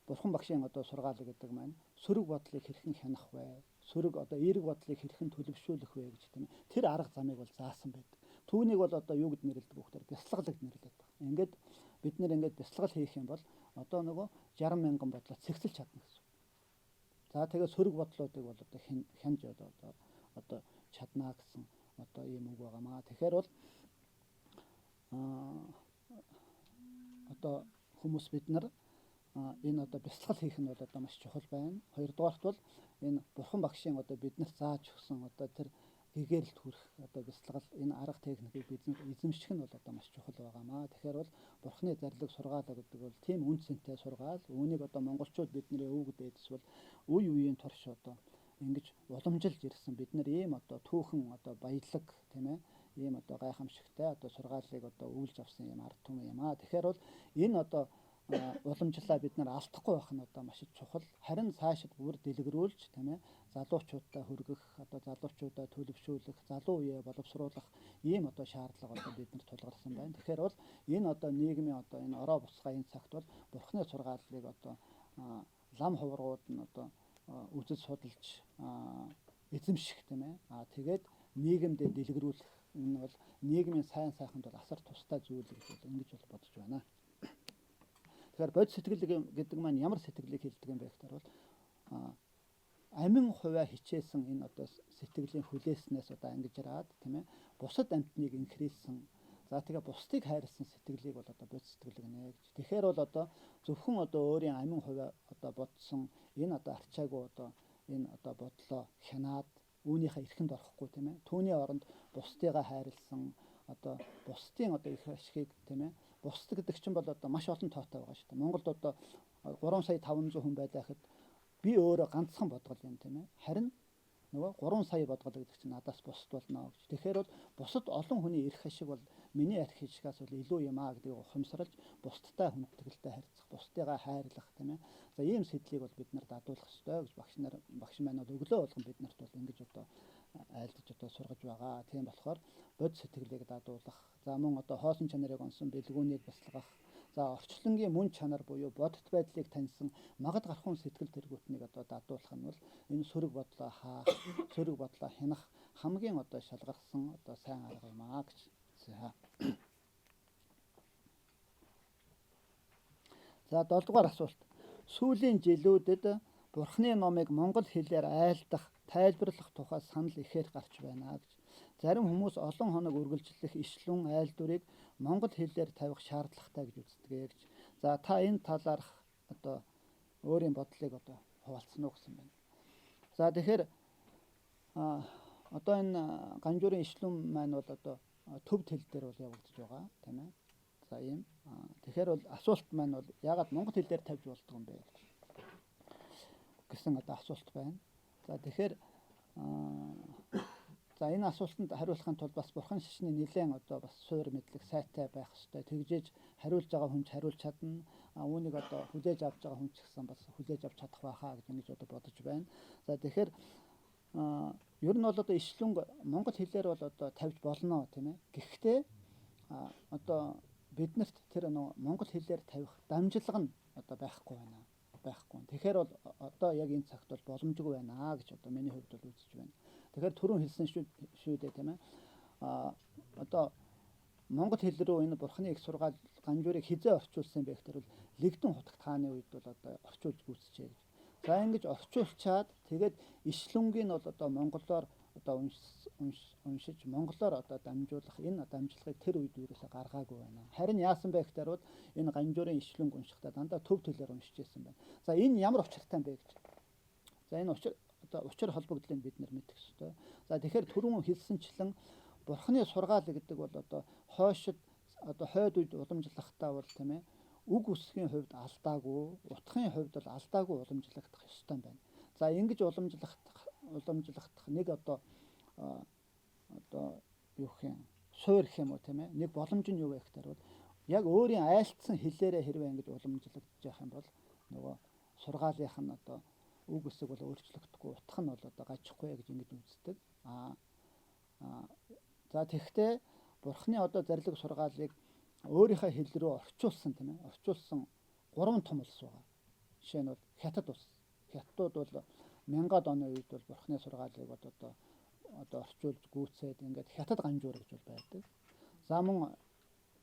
Бурхан багшийн одоо сургаал гэдэг маань сөрөг бодлыг хэрхэн хянах вэ? Сөрөг одоо эерэг бодлыг хэрхэн төлөвшүүлэх вэ гэж тийм ээ. Тэр арга замыг бол заасан байдаг. Түүнийг бол одоо юу гэд нэрлэдэг вэ гэхээр бясалгал гэд нэрлэдэг. Ингээд бид нэр ингээд бясалгал хийх юм бол одоо нөгөө 60 мянган бодлоо цэгцэлж чадна гэсэн. За тэгээд сөрөг бодлоодыг бол одоо хянж одоо чаднаа гэсэн одоо ийм үг байгаамаа. Тэгэхээр бол одоо хүмүүс бид нар энэ одоо бясалгал хийх нь бол одоо маш чухал байна. Хоёрдугаарт бол энэ Бурхан багшийн одоо биднэрт зааж өгсөн одоо тэр гэгэрэлт хүрэх одоо бясалгал энэ арга техникийг эзэмших нь бол одоо маш чухал байгаамаа. Тэгэхээр бол Бурханы зарлиг сургаалаа гэдэг бол тийм үн цэнтэй сургаал. Үүнийг одоо монголчууд бидний өвөг дээдэс бол үе үеийн турш одоо ингэж уламжилж ирсэн. Бид нар ийм одоо түүхэн одоо баялаг тийм ээ, ийм одоо гайхамшигтай одоо сургаалыг одоо өвлж авсан юм ард түмэн юм аа. Тэгэхээр бол энэ одоо уламжлалаа бид нар алдахгүй байх нь одоо маш чухал. Харин цаашид бүр дэлгэрүүлж тийм ээ, залуучуудаа хөргөх, одоо залуучуудаа төлөвшүүлэх, залуу үеэ боловсруулах ийм одоо шаардлага одоо бид нар тулгарсан байна. Тэгэхээр бол энэ одоо нийгмийн одоо энэ ороо буцгаа энэ цагт бол Бурхны сургааллыг одоо лам хуврагууд нь одоо үзэж судалж эзэмших тийм ээ. Тэгээд нийгэмдээ дэлгэрүүлэх энэ бол нийгмийн сайн сайханд бол асар тустай зүйл гэж бол ингэж бол бодож байна. Тэгэхээр бодит сэтгэл гэдэг маань ямар сэтгэлийг хэлдэг юм бэ гэхээр бол амин хувиа хичээсэн энэ одоо сэтгэлийн хүлээснээс одоо ангижраад тийм ээ, бусад амьтныг инхрийлсэн, за тэгээ бусдыг хайрлсан сэтгэлийг бол одоо бодит сэтгэл гэнэ гэж. Тэгэхээр бол одоо зөвхөн одоо өөрийн амин хувиа одоо бодсон энэ одоо арчаагүй одоо энэ одоо бодлоо хянаад үүнийхээ эрхэнд орохгүй тийм ээ, түүний оронд бусдыгаа хайрлсан, одоо бусдын одоо их ашигыг тийм ээ, бусд гэдэг чинь бол одоо маш олон тоотой байгаа шүү дээ. Монголд одоо 3 сая 500 хүн байлаа гэхэд би өөрөө ганцхан бодгол юм тийм ээ. Харин нөгөө 3 сая бодгол гэдэг чинь надаас бусд болно гэж. Тэгэхээр бол бусад олон хүний эрх ашиг бол миний эрх ашигаас бол илүү юм аа гэдгийг ухамсарлаж бусдтай хүндэтгэлтэй харьцах, бусдыгаа хайрлах тийм ээ. За ийм сэтлийг бол бид нар дадуулах ёстой гэж багш нар багш маань бол өглөө болгон бид нарт бол ингэж одоо айлдаж одоо сургаж байгаа. Тийм болохоор бодит сэтгэлийг дадуулах, за мөн одоо хоосон чанарыг онсон бэлгүүнийг бясалгах, за орчлонгийн мөн чанар буюу бодит байдлыг таньсан магад гарахуун сэтгэл тэргүүтнийг одоо дадуулах нь бол энэ сөрөг бодлоо хаах, сөрөг бодлоо хянах хамгийн одоо шалгарсан одоо сайн арга юм аа гэж. За 7 дугаар асуулт. Сүүлийн жилүүдэд Бурхны номыг монгол хэлээр айлдах, тайлбарлах тухай санал ихээр гарч байна гэж. Зарим хүмүүс олон хоног үргэлжлэх ишлүн айлдварыг монгол хэлээр тавих шаардлагатай гэж үздэг гэж. За та энэ талаарх одоо өөрийн бодлыг одоо хуваалцсан уу гэсэн байна. За тэгэхээр одоо энэ Ганжуурын ишлүн маань бол одоо төв тел дээр бол явагдаж байгаа тийм ээ. За ийм. Тэгэхээр бол асуулт маань бол яагаад монгол хэлээр тавьж болдго юм бэ гэсэн одоо асуулт байна. За тэгэхээр за энэ асуултанд хариулахын тулд бас Бурхан шашны нэлээд одоо бас суур мэдлэг сайтай байх ёстой. Тэгжээж хариулж байгаа хүн ч хариулж чадна. Үүнийг одоо хүлээж авч байгаа хүн ч гэсэн бас хүлээж авч чадах байхаа гэж ингэж одоо бодож байна. За тэгэхээр ер нь бол одоо ишлүнг монгол хэлээр бол одоо тавьж болно тийм ээ. Гэхдээ одоо биднэрт тэр нөө монгол хэлээр тавих дамжлага нь одоо байхгүй байна. Байхгүй. Тэгэхээр бол одоо яг энэ цагт бол боломжгүй байна гэж одоо миний хувьд бол үзэж байна. Тэгэхээр түрүүн хэлсэн шүү дээ тийм ээ. Одоо монгол хэл рүү энэ Бурхны их сургаал Ганжуурыг хизээ орчуулсан бэ гэхээр бол Лэгдэн хутагт хааны үед бол одоо орчуулж гүйцэжээ гэж. За ингэж орчуулчаад тэгээд ишлүнгийн бол одоо монголоор одоо уншиж монголоор одоо дамжуулах энэ дамжлагыг тэр үед юусоо гаргаагүй байна. Харин яасан бэ гэхээр бол энэ Ганжуурын ишлэнг уншихдаа дандаа төв төлөөр уншиж байсан байна. За энэ ямар учиртай юм бэ гэж. За энэ учир одоо учир холбогдлыг бид нар мэдэх ёстой. За тэгэхээр түрүүн хэлсэнчлэн Бурхны сургаал гэдэг бол одоо хойшид одоо хойд үед уламжлахтаа бол тийм ээ үг үсгийн хувьд алдаагүй, утгын хувьд бол алдаагүй уламжлагдах ёстой юм байна. За ингэж уламжлагдах нэг одоо юу гэх юм суур гэх юм уу тийм ээ нэг боломж нь юу вэ гэхээр бол яг өөрийн айлтсан хэлээрээ хэрвээ ингэж уламжлагдаж явах юм бол нөгөө сургаалынх нь одоо үг үсэг бол өөрчлөгдөхгүй, утга нь бол одоо гажихгүй гэж ингэж үздэг. За тэгэхдээ Бурхны одоо зарлиг сургаалыг өөрийнхөө хэл рүү орчуулсан тийм ээ орчуулсан гурван том улс байгаа. Жишээ нь бол Хятад улс. Хятадууд бол 1000-ад оны үед бол Бурхны сургаалыг одоо орчуулж гүйцээд ингээд Хятад Ганжуур гэж бол байдаг. За мөн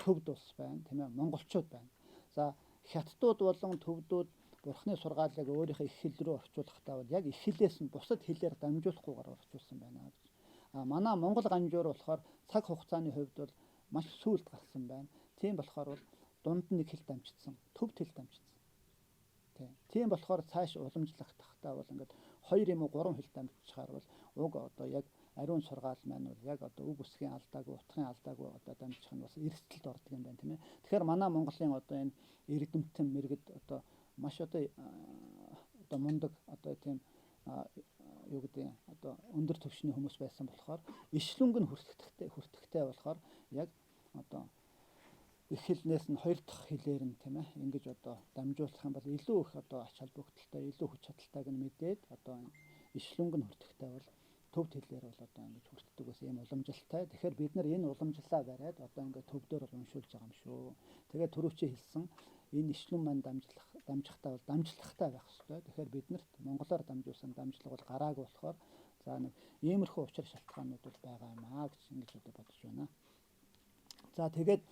Төвд улс байна тийм ээ монголчууд байна. За Хятадууд болон Төвдүүд Бурхны сургаалыг өөрийнхөө их хэл рүү орчуулахдаа бол яг их хэлээс нь бусад хэлээр дамжуулахгүйгээр орчуулсан байна гэж. А манай Монгол Ганжуур болохоор цаг хугацааны хувьд бол маш сүүлд гарсан байна. Тийм болохоор бол дунд нь нэг хэл дамжчихсан, төвд хэл дамжчихсан. Тийм болохоор цааш уламжлахдахтаа бол ингээд хоёр юм уу гурван хэл дамжчихаар бол уг одоо яг ариун сургаал маань бол яг одоо үг үсгийн алдаагүй, утгын алдаагүй одоо дамжих нь бас эрсдэлд ордог юм байна тийм ээ. Тэгэхээр манай Монголын одоо энэ эрдэмтэн мэргэд одоо маш одоо мундаг одоо тийм юу гэдэг нь одоо өндөр түвшний хүмүүс байсан болохоор ишлүнг нь хүртэхтэй болохоор яг одоо их хэлнээс нь хоёр дахь хэлээр нь тийм ээ ингэж одоо дамжуулах юм бол илүү их одоо ач холбогдолтой, илүү хүч чадалтайг нь мэдээд одоо ишлүнг нь хүртэхтэй бол төвд хэлээр бол одоо ингэж хүртдэг байсан юм уламжлалтай. Тэгэхээр бид нар энэ уламжлалаа бариад одоо ингээд төвдөр бол уншуулж байгаа юм шүү. Тэгээд түрүүчийн хэлсэн энэ ишлүн маань дамжихтаа бол дамжлагатай байх ёстой. Тэгэхээр биднэрт монголоор дамжуулсан дамжлага бол гараагүй болохоор за нэг иймэрхүү учир шалтгаанууд бол байгаа юм аа гэж ингэж одоо бодож байна. За тэгээд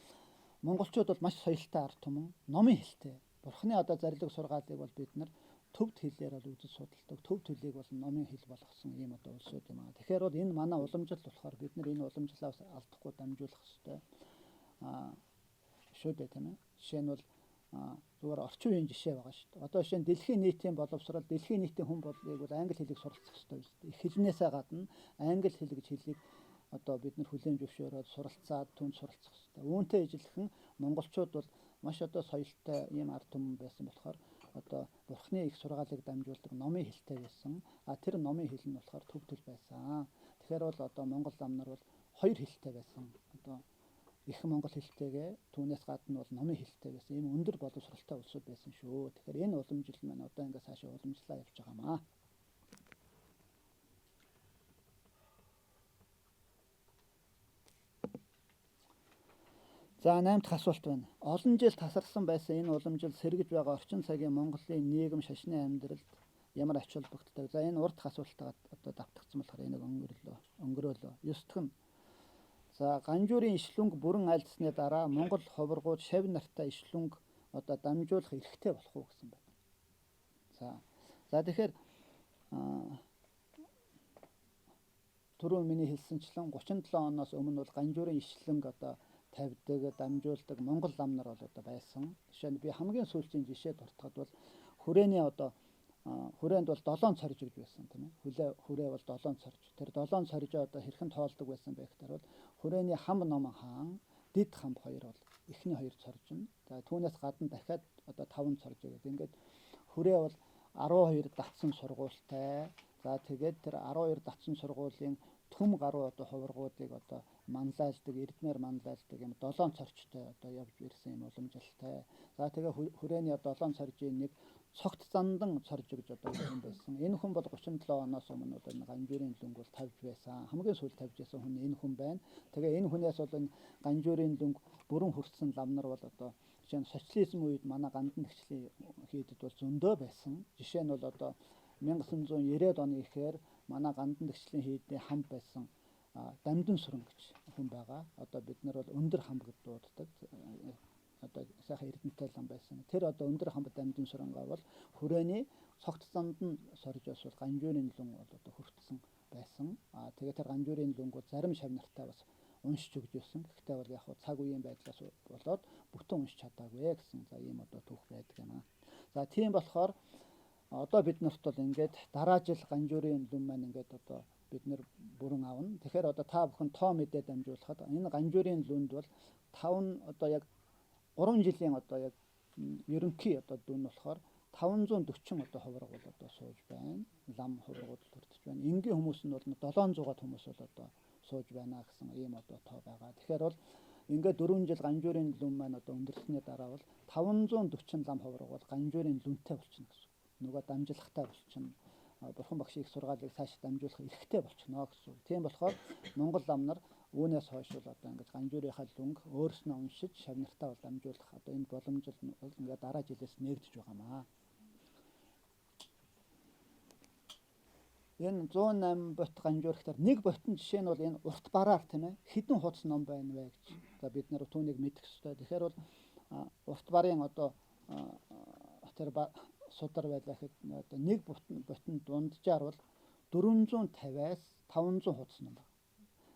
монголчууд бол маш соёлтой ард түмэн, номын хэлтэй. Бурхны одоо зарлиг сургаалыг бол бид нар төвд хэлээр бол үзэж судалдаг. Төвд хэлийг бол номын хэл болгосон ийм одоо улсууд юм аа. Тэгэхээр бол энэ манай уламжлал болохоор бид нар энэ уламжлалаа бас алдахгүй дамжуулах ёстой. Шүү дээ тийм ээ. Жишээ нь бол зүгээр орчин үеийн жишээ байгаа шүү дээ. Одоо жишээ нь дэлхийн нийтийн боловсрол, дэлхийн нийтийн хүн боллыг бол англи хэлийг суралцах ёстой биз дээ. Хэлнээсээ гадна англи хэл гэж хэлийг одоо бид нар хүлээн зөвшөөрөөд суралцаад түнд суралцах ёстой. Үүнтэй ижилхэн монголчууд бол маш одоо соёлтой ийм ард түмэн байсан болохоор одоо Бурхны их сургаалыг дамжуулдаг номын хэлтэй байсан. А тэр номын хэл нь болохоор төв төл байсан. Тэгэхээр бол одоо монгол лам нар бол хоёр хэлтэй байсан. Одоо их монгол хэлтэйгээ түүнээс гадна бол номын хэлтэй байсан. Ийм өндөр боловсралтай улсууд байсан шүү. Тэгэхээр энэ уламжлал маань одоо ингээд цаашаа уламжлалаа явж байгаа маа. За 8 дахь асуулт байна. Олон жил тасарсан байсан энэ уламжлал сэргэж байгаа орчин цагийн Монголын нийгэм шашны амьдралд ямар ач холбогдолтой? За энэ урд асуултаа одоо давтагдсан болохоор энийг өнгөрөөлөө. 9 дахь нь. За Ганжуурын ишлүнг бүрэн айлдсны дараа Монгол ховрогууд шав нартай ишлүнг одоо дамжуулах эрхтэй болох уу гэсэн байна. За тэгэхээр түрүүн миний хэлсэнчлэн 37 оноос өмнө бол Ганжуурын ишлэнг одоо тавьдаг, дамжуулдаг монгол лам нар бол одоо байсан. Жишээ нь би хамгийн сүүлийн жишээ дуртахад бол хүрээний одоо хүрээнд бол 7 цорж гэж байсан тийм ээ. Хүрээ бол 7 цорж. Тэр 7 цоржоо одоо хэрхэн тоолдог байсан бэ гэхээр бол хүрээний хам номон хаан, дид хамб хоёр бол эхний хоёр цорж нь. За түүнээс гадна дахиад одоо 5 цорж гэдэг. Ингээд хүрээ бол 12 татсан сургуультай. За тэгээд тэр 12 татсан сургуулийн төм гаруй одоо хувиргуудыг одоо манлайлдаг, эрдмээр манлайлдаг юм 7 цорчтой одоо явж ирсэн юм уламжлалтай. За тэгээ хүрээний 7 цоржийн нэг цогт зандан цорж гэж одоо юм байсан. Энэ хүн бол 37 оноос өмнө бол энэ Ганжуурын лүнг бол тавьж байсан. Хамгийн сүүлд тавьж байсан хүн энэ хүн байна. Тэгээ энэ хүнээс бол энэ Ганжуурын лүнг бүрэн хүртсэн лам нар бол одоо жишээ нь социализм үед манай гандан тэгчлийн хийдэд бол зөндөө байсан. Жишээ нь бол одоо 1990-ад оны ихээр манай гандан тэгчлийн хийдийн хам байсан Дамдын сүрэн гэж хүн байгаа. Одоо бид нар бол өндөр хамб гэж дууддаг. Одоо сайхан эрдэнэтэй лам байсан. Тэр одоо өндөр хамб Дамдын сүрэнгаа бол хүрээний цогт занд нь сорж бас бол Ганжуурын лүн бол одоо хүртсэн байсан. Тэгээд тэр ганжуурын лүнг бол зарим шав нартай бас уншиж өгч байсан. Гэхдээ бол яг цаг үеийн байдлаас болоод бүтэн уншиж чадаагүй гэсэн за ийм одоо түүх байдаг юм аа. За тийм болохоор одоо бид нарт бол ингээд дараа жил ганжуурын лүн маань ингээд одоо бид нэр бүрэн авна. Тэгэхээр одоо та бүхэн тоо мэдээ дамжуулахад энэ ганжуурын лүнд бол 5 одоо яг 3 жилийн одоо яг ерөнхий одоо дүн болохоор 540 одоо хувраг бол одоо сууж байна. Лам хуврагууд хүртэж байна. Энгийн хүмүүс нь бол 700-аад хүмүүс бол одоо сууж байна гэсэн ийм одоо тоо байгаа. Тэгэхээр бол ингээд 4 жил ганжуурын лүн маань одоо өндөрлсөний дараа бол 540 лам хувраг бол ганжуурын лүнтэй болчихно гэсэн. Нөгөө дамжлагатай болчихно. Бурхан багшийн их сургаалыг цааш дамжуулах эрхтэй болчихно гэсэн. Тийм болохоор Монгол лам нар үүнээс хойш бол одоо ингэж ганжуурынхаа лүнг өөрснөө уншиж шав нартаа бол дамжуулах одоо энэ боломж бол ингээд дараа жилээс нээгдэж байгаамаа. Энэ 108 бот ганжуурхтаар нэг ботын жишээ нь бол энэ урт бараар тийм ээ хэдэн хуудас ном байна вэ гэж. За бид нар түүнийг мэдэх ёстой. Тэгэхээр бол урт барын одоо тэр судар байлаа гэхэд одоо нэг ботон дунджаар бол 450-аас 500 хуудас ном байна.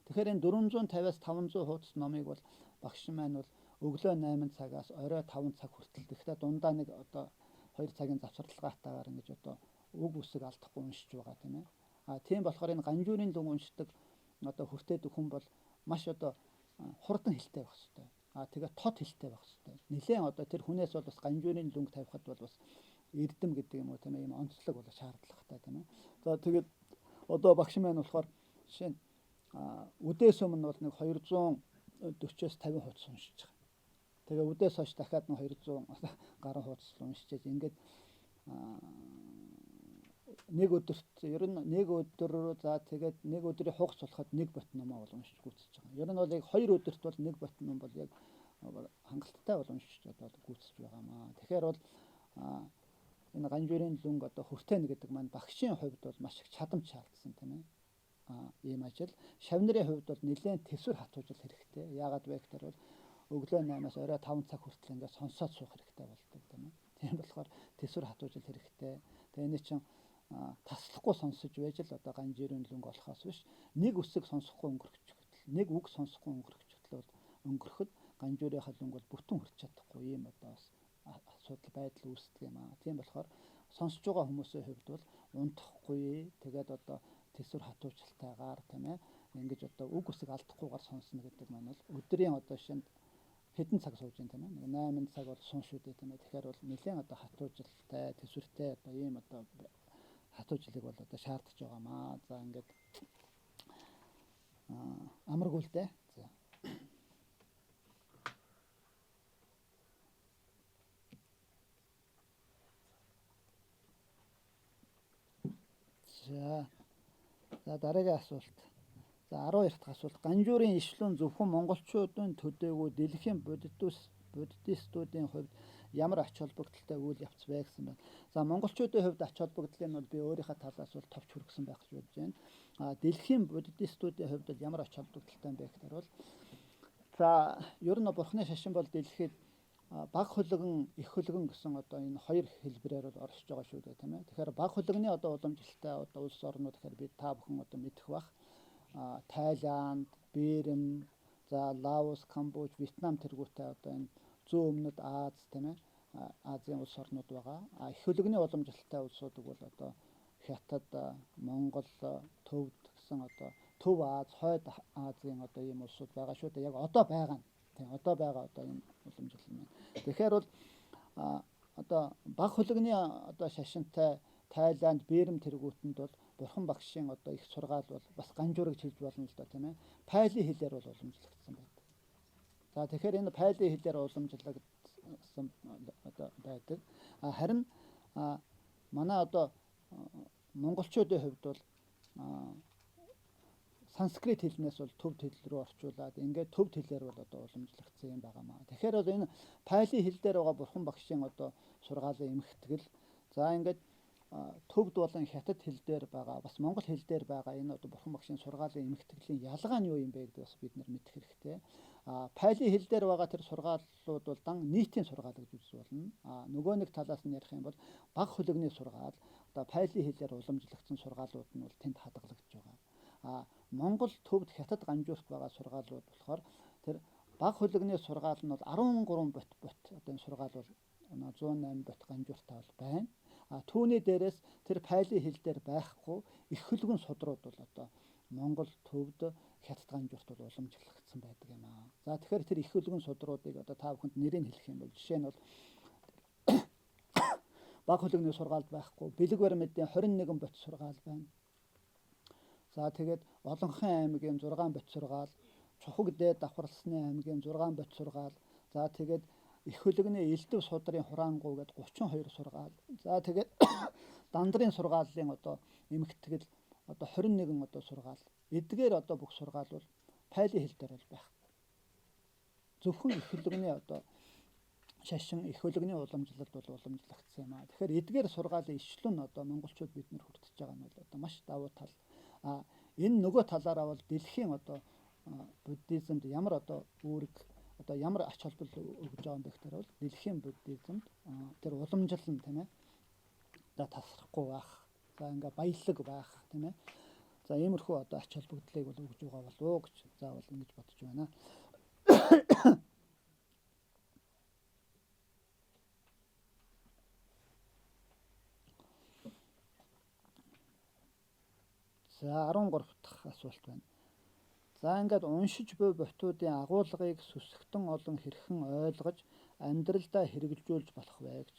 Тэгэхээр энэ 450-аас 500 хуудас номыг бол багш маань бол өглөө 8 цагаас орой 5 цаг хүртэл тэгэхээр дундаа нэг одоо 2 цагийн завсарлагаатайгаар ингэж одоо үг үсэг алдахгүй уншиж байгаа тийм ээ. А тийм болохоор энэ ганжуурын лүн уншдаг одоо хүртээдэг хүн бол маш одоо хурдан хэлтэй байх хэрэгтэй. А тэгээ тод хэлтэй байх хэрэгтэй. Нилээн одоо тэр хүнээс бол бас ганжуурын лүнг тавихад бол бас эрдэм гэдэг юм уу тийм ээ ийм онцлог бол шаардлагатай тийм ээ. За тэгээд одоо багш маань болохоор жишээ нь үдээс өмнө бол нэг 240-оос 50 хуудас уншиж байгаа. Тэгээ үдээс хойш дахиад нэг 200 гаруй хуудас уншиж ингээд нэг өдөрт ер нь нэг өдөр за тэгээд нэг өдрийн хугас болоход нэг бот номоо бол уншиж гүйцэж байгаа. Ер нь бол яг хоёр өдөрт бол нэг бот ном бол яг хангалттай бол уншиж одоо гүйцэж байгаамаа. Тэгэхээр бол энэ ганжуурын лүнг одоо хүртээнэ гэдэг маань багшийн хувьд бол маш их чадамж шаардсан тийм ээ. Ийм ажил. Шав нарын хувьд бол нэлээд төсвөр хатуужил хэрэгтэй. Яагаад вэ гэхээр бол өглөө 8-аас орой 5 цаг хүртэл ингээд сонсоод суух хэрэгтэй болдог тийм ээ. Тийм болохоор төсвөр хатуужил хэрэгтэй. Тэгээ энэ чинь таслахгүй сонсож байж л одоо ганжирын лүнг олохоос биш нэг үсэг сонсохгүй өнгөрөх хөтөл нэг үг сонсохгүй өнгөрөх хөтөл бол өнгөрөхөд ганжуурынхаа лүнг бол бүтэн хүрч чадахгүй ийм одоо бас асуудал байдал үүсдэг юм аа. Тийм болохоор сонсож байгаа хүмүүсийн хувьд бол унтахгүй тэгээд одоо төсвөр хатуучлалтайгаар тийм ээ ингэж одоо үг үсэг алдахгүйгээр сонсно гэдэг маань бол өдрийн одоо шинэ хэдэн цаг сууж юм тийм ээ. 8 цаг бол сун шүү дээ тийм ээ. Тэгэхээр бол нэлээд одоо хатуужилтай, төсвөртэй одоо ийм одоо хатуужилыг бол одоо шаардж байгаамаа. За ингээд амаргүй л дээ. За. За. За дараагийн асуулт. За 12 дахь асуулт. Ганжуурын ишлүүн зөвхөн монголчуудын төдийгүй дэлхийн буддистуудын хувьд ямар ач холбогдолтой үйл явц вэ гэсэн байна. За монголчуудын хувьд ач холбогдлыг нь бол би өөрийнхөө талаас бол товч хүргэсэн байх гэж бодож байна. А дэлхийн буддистуудын хувьд бол ямар ач холбогдолтой юм бэ гэхээр бол за ер нь бурхны шашин бол дэлхийд баг хөлгөн, их хөлгөн гэсэн одоо энэ хоёр хэлбэрээр бол оршиж байгаа шүү дээ тийм ээ. Тэгэхээр баг хөлгөний одоо уламжлалтай одоо улс орнууд гэхээр би та бүхэн одоо мэдэх бах. Тайланд, Бирм, за Лаос, Камбож, Вьетнам тэргүүтэй одоо энэ зүүн өмнөд Аз тийм ээ. Азийн улс орнууд байгаа. А их хөлгөний уламжлалтай улсууд бол одоо Хятад, Монгол, Төвд гэсэн одоо Төв Аз, Хойд Азийн одоо ийм улсууд байгаа шүү дээ. Яг одоо байгаа нь. Тийм одоо байгаа одоо энэ уламжлал нь. Тэгэхээр бол одоо баг хөлгөний одоо шашинтай Тайланд, Бирм тэргүүтэнд бол бурхан багшийн одоо их сургаал бол бас ганжуурыг хэлж болно л доо тийм ээ. Пали хэлээр бол уламжлагдсан байдаг. За тэгэхээр энэ пали хэлээр уламжлагдсан одоо байдаг. Харин манай одоо монголчуудын хувьд бол санскрит хэлнээс бол төвд хэл рүү орчуулад ингээд төвд хэлээр бол одоо уламжлагдсан юм байгаамаа. Тэгэхээр бол энэ пали хэл дээр байгаа бурхан багшийн одоо сургаалын эмхтгэл за ингээд төвд болон хятад хэл дээр байгаа бас монгол хэл дээр байгаа энэ одоо бурхан багшийн сургаалын эмхтгэлийн ялгаа нь юу юм бэ гэдэг бас бид нар мэдэх хэрэгтэй. Пали хэл дээр байгаа тэр сургаалууд бол дан нийтийн сургаал гэж үзэж болно. Нөгөө нэг талаас нь ярих юм бол баг хөлөгний сургаал одоо пали хэлээр уламжлагдсан сургаалууд нь бол тэнд хадгалагдж байгаа. А Монгол төвд хятад ганжуурт байгаа сургаалууд болохоор тэр баг хөлөгний сургаал нь бол 13 бот бот одоо энэ сургаал бол 108 бот ганжууртай бол байна. А түүний дээрээс тэр пали хэл дээр байхгүй их хөлгөн судрууд бол одоо Монгол төвд хятад ганжуурт бол уламжлагдсан байдаг юм аа. За тэгэхээр тэр их хөлгөн судруудыг одоо та бүхэнд нэрийг хэлэх юм бол жишээ нь бол баг хөлөгний сургаалд байхгүй бэлэг баримтын 21 бот сургаал байна. За тэгээд Олонхын аймгийн 6 бот сургаал, Чухаг дээд давхарласны аймгийн 6 бот сургаал. За тэгээд их хөлөгний Элдв судрын хураангуй гээд 32 сургаал. За тэгээд Дандрын сургаалын одоо эмхтгэл одоо 21 одоо сургаал. Эдгээр одоо бүх сургаал бол пали хэл дээр бол байхгүй. Зөвхөн их хөлөгний одоо шашин их хөлөгний уламжлалт бол уламжлагдсан юм аа. Тэгэхээр эдгээр сургаалын ишлэл нь одоо монголчууд бид нэр хүртэж байгаа нь бол одоо маш давуу тал. А энэ нөгөө талаараа бол дэлхийн одоо буддизмд ямар одоо үүрэг одоо ямар ач холбогдол өгж байгаа юм бэ гэхээр бол дэлхийн буддизмд тэр уламжлал нь тийм ээ одоо тасрахгүй байх. За ингээ баялаг байх тийм ээ. За иймэрхүү одоо ач холбогдлыг бол өгж байгаа болов уу гэж заавал ингэж бодож байна. За 13 дахь асуулт байна. За ингээд уншиж буй ботуудын агуулгыг сүсгтэн олон хэрхэн ойлгож амьдралдаа хэрэгжүүлж болох вэ гэж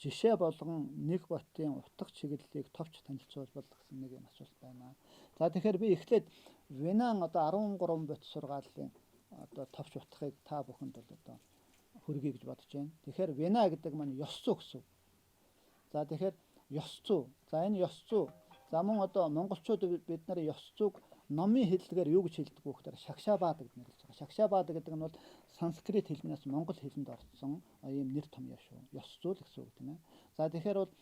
жишээ болгон нэг ботын утга чиглэлийг товч танилцуулбал гэсэн нэг юм асуулт байна. За тэгэхээр би эхлээд Венан одоо 13 бот сургаалын одоо товч утгыг та бүхэнд бол одоо хүргэе гэж бодож байна. Тэгэхээр Вена гэдэг маань ёс зүй гэсэн. За тэгэхээр ёс зүй. За энэ ёс зүй. За мөн одоо монголчууд бид нар ёс зүйг номын хэллэгээр юу гэж хэлдэг вэ гэхээр шагшаабад гэж нэрлэж байгаа. Шагшаабад гэдэг нь бол санскрит хэлнээс монгол хэлэнд орсон ийм нэр томьёо шүү. Ёс зүй л гэсэн үг тийм ээ. За тэгэхээр бол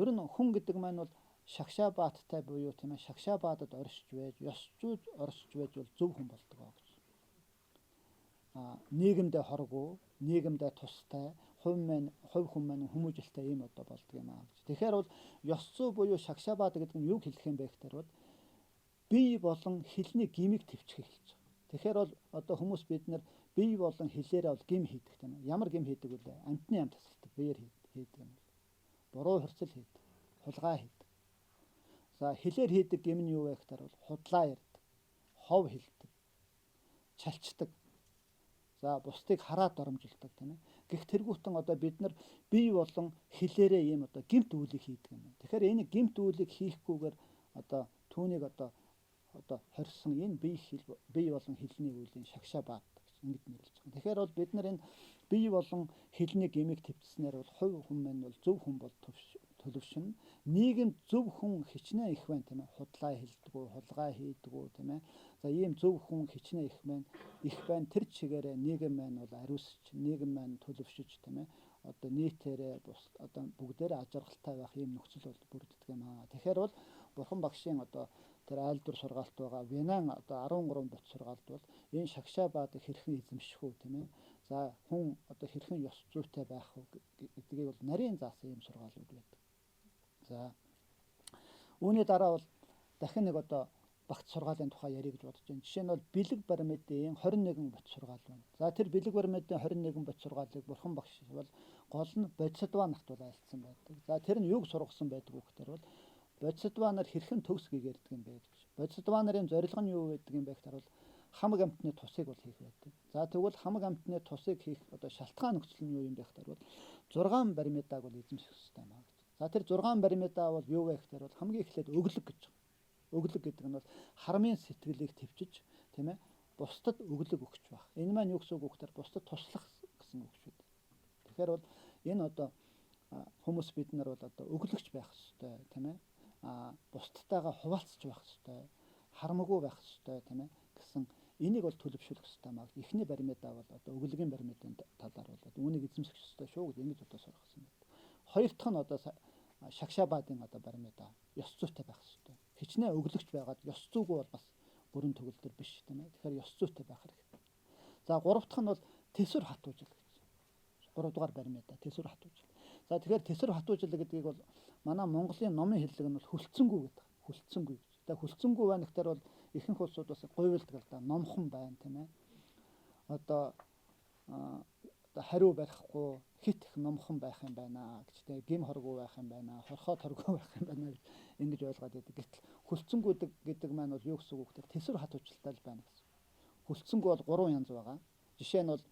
ер нь хүн гэдэг маань бол шагшаабадтай буюу тийм ээ шагшаабадад оршиж байж, ёс зүйд оршиж байж бол зөв хүн болдог гэж. Нийгэмдээ хоргүй, нийгэмдээ тустай, хувь маань хувь хүн маань хүмүүжлэлтэй ийм одоо болдог юм аа гэж. Тэгэхээр бол ёс зүй буюу шагшаабад гэдэг нь юг хэлэх юм бэ гэхээр бол бие болон хэлний гимийг төвчхийг хэлж байгаа. Тэгэхээр бол одоо хүмүүс бид нар бие болон хэлээрээ бол гим хийдэг тийм ээ. Ямар гим хийдэг вүлээ? Амтны ам тасалдаг биеэр хийдэг юм бол. Буруу хөрцөл хийдэг, хулгай хийдэг. За хэлээр хийдэг гим нь юу вэ гэхээр бол худлаа ярьдаг, хов хэлдэг, чалчдаг. За бусдыг хараад доромжилдог тийм ээ. Гэх тэргүүтэн одоо бид нар бие болон хэлээрээ ийм одоо гимт үйлийг хийдэг юм байна. Тэгэхээр энэ гимт үйлийг хийхгүйгээр одоо түүнийг одоо хорьсон энэ бие хэл бие болон хэлний үйлийн шагшаабад гэж ингэж нэрлэж байгаа. Тэгэхээр бол бид нар энэ бие болон хэлний гимийг төвчснээр бол хувь хүн маань бол зөв хүн бол төлөвшин. Нийгэмд зөв хүн хичнээн их байна тийм ээ. Худлаа хэлдэггүй, хулгай хийдэггүй тийм ээ. За ийм зөв хүн хичнээн их байна. Их байна тэр чигээрээ нийгэм маань бол ариусч, нийгэм маань төлөвшөж тийм ээ. Одоо нийтээрээ бус одоо бүгдээрээ ажаргалтай байх ийм нөхцөл бол бүрддэг юм аа. Тэгэхээр бол бурхан багшийн одоо тэр айлдвар сургаалт байгаа Венан одоо 13 бот сургаалт бол энэ шагшаабадыг хэрхэн эзэмших үү тийм ээ. За хүн одоо хэрхэн ёс зүйтэй байх вэ гэдгийг бол нарийн заасан ийм сургаалууд байдаг. За үүний дараа бол дахин нэг одоо багц сургаалын тухай ярих гэж бодож байна. Жишээ нь бол бэлэг баримтын 21 бот сургаал байна. За тэр бэлэг баримтын 21 бот сургаалыг бурхан багш бол гол нь бодисадва нарт бол айлтсан байдаг. За тэр нь юуг сургасан байдаг вэ гэхээр бол бодисадва нар хэрхэн төгс гэгэрдэг юм бэ гэж. Бодисадва нарын зорилго нь юу байдаг юм бэ гэхээр бол хамаг амтны тусыг бол хийх байдаг. За тэгвэл хамаг амтны тусыг хийх одоо шалтгаан нөхцөл нь юу юм бэ гэхээр бол 6 баримтааг бол эзэмших ёстой юм аа гэж. За тэр 6 баримтаа бол юу вэ гэхээр бол хамгийн эхлээд өглөг гэж байгаа. Өглөг гэдэг нь бол хармын сэтгэлийг төвчж тийм ээ бусдад өглөг өгч байх. Энэ маань юу гэсэн үг вэ гэхээр бусдад туслах гэсэн үг шүү дээ. Тэгэхээр бол энэ одоо хүмүүс бид нар бол одоо өглөгч байх ёстой тийм ээ. Бусдтайгаа хуваалцж байх ёстой, харамгүй байх ёстой тийм ээ гэсэн энийг бол төлөвшүүлэх ёстой маа. Эхний баримтаа бол одоо өглөгийн баримтын талаар бол үүнийг эзэмших ёстой шүү гэж ингэж одоо сургасан байна. Хоёр дахь нь одоо шагшаабадын одоо баримтаа ёс зүйтэй байх ёстой. Хичнээн өглөгч байгаад ёс зүйгүй бол бас бүрэн төгөлдөр биш тийм ээ. Тэгэхээр ёс зүйтэй байх хэрэгтэй. За гурав дахь нь бол тэсвэр хатуужил гэж. Гурав дугаар баримтаа тэсвэр хатуужил. За тэгэхээр тэсвэр хатуужил гэдгийг бол манай Монголын номын хэллэг нь бол хүлцэнгүй гэдэг. Хүлцэнгүй гэж. Тэгээ хүлцэнгүй байна гэхээр бол ихэнх улсууд бас гуйвалдаг л да, номхон байна тийм ээ. Одоо хариу барихгүй хит их номхон байх юм байна гэж тийм гим хоргүй байх юм байна, хорхоо торгоо байх юм байна гэж ингэж ойлгоод байдаг. Гэтэл хүлцэнгүй гэдэг маань бол юу гэсэн үг вэ? Тэсвэр хатуучлалтай л байна гэсэн. Хүлцэнгүй бол гурван янз байгаа. Жишээ нь бол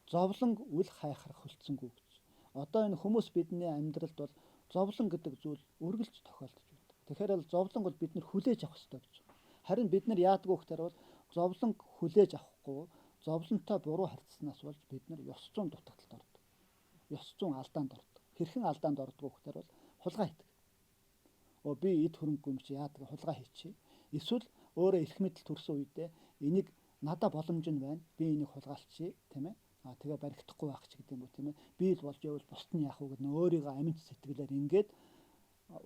зовлон үл хайхрах хүлцэнгүй гэж. Одоо энэ хүмүүс бидний амьдралд бол зовлон гэдэг зүйл үргэлж тохиолдож байдаг. Тэгэхээр л зовлон бол бид нар хүлээж авах ёстой гэж. Харин бид нар яадаг вэ гэхээр бол зовлон хүлээж авахгүй зовлонтой буруу харьцсанаас болж бид нар ёс зүйн дутагдалд ордог. Ёс зүйн алдаанд ордог. Хэрхэн алдаанд ордог вэ гэхээр бол хулгай хийдэг. Би эд хөрөнгөгүй юм чи яадаг хулгай хийчихье. Эсвэл өөрөө эрх мэдэл төрсөн үедээ энийг надаа боломж нь байна. Би энийг хулгайлчихъя, тийм ээ. Тэгээ баригдахгүй байх ч гэдэг юм уу, тийм ээ. Би л болж явбал бусд нь яах вэ гэдэг нь өөрийгөө аминч сэтгэлээр ингээд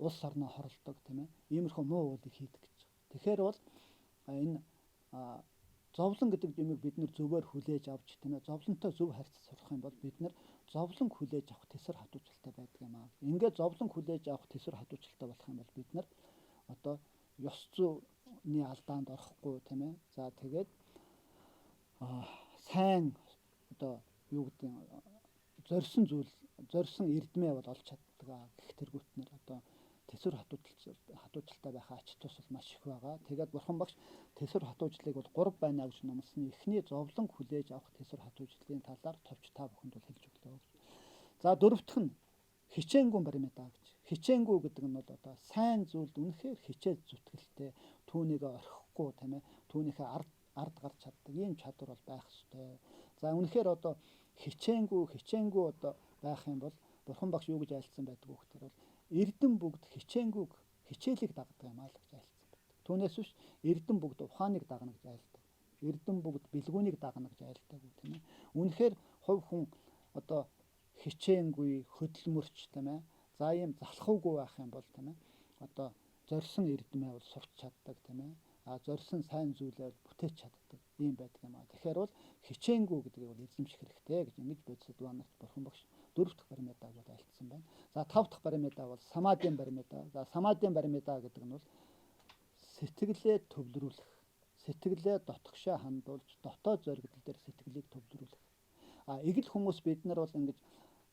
улс орноо хоролдог, тийм ээ. Иймэрхүү муу үйлийг хийдэг гэж. Тэгэхээр бол энэ зовлон гэдэг юмыг бид нэр зөвөр хүлээж авч, тийм ээ, зовлонтой зөв харьцаж сурах юм бол бид нэр зовлон хүлээж авах тэсвэр хатуучлалтай байдаг юм аа. Ингээд зовлон хүлээж авах тэсвэр хатуучлалтай болох юм бол бид нар одоо ёс зүйний алдаанд орохгүй, тийм ээ. За тэгээд сайн одоо юу гэдэг зорьсон зүйл, зорьсон эрдмээ бол олж чаддаг гэх тэргүүтнэр одоо тэсвэр хатуучлалтай байхаа ач тусал маш их байгаа. Тэгээд бурхан багш тэсвэр хатуучлалыг бол 3 байна гэж номлосон. Эхний зовлон хүлээж авах тэсвэр хатуучлалын талаар товч та бүхэнд бол хэлж өглөө гэж. За дөрөвдөх нь хичээнгүй баримтаа гэж. Хичээнгүй гэдэг нь бол одоо сайн зүйлд үнэхээр хичээл зүтгэлтэй, түүнийг орхихгүй, тийм ээ, түүнийхээ ард гарч чаддаг ийм чадвар бол байх ёстой. За үнэхээр одоо хичээнгүй одоо байх юм бол бурхан багш юу гэж айлцсан байдаг вэ гэхээр бол эрдэм бүгд хичээнгүйг хичээлийг дагдаг юм аа л гэж айлцсан байдаг. Түүнээс биш эрдэм бүгд ухааныг дагна гэж айлдаг. Эрдэм бүгд бэлгүүнийг дагна гэж айлдаг, тийм ээ. Үнэхээр хувь хүн одоо хичээнгүй, хөдөлмөрч, тийм ээ. За ийм залхуугүй байх юм бол, тийм ээ. Одоо зорьсон эрдмээ бол сурч чаддаг, тийм ээ. А зорьсон сайн зүйлээ бол бүтээж чаддаг ийм байдаг юм аа. Тэгэхээр бол хичээнгүй гэдгийг бол эзэмших хэрэгтэй гэж ингэж бодисод нарт бурхан багш дөрөв дэх баримтааг бол айлтсан байна. За тав дахь баримтаа бол самадийн баримтаа. За самадийн баримтаа гэдэг нь бол сэтгэлээ төвлөрүүлэх, сэтгэлээ дотгошоо хандуулж дотоод зоригдол дээр сэтгэлийг төвлөрүүлэх. А эгэл хүмүүс бид нар бол ингэж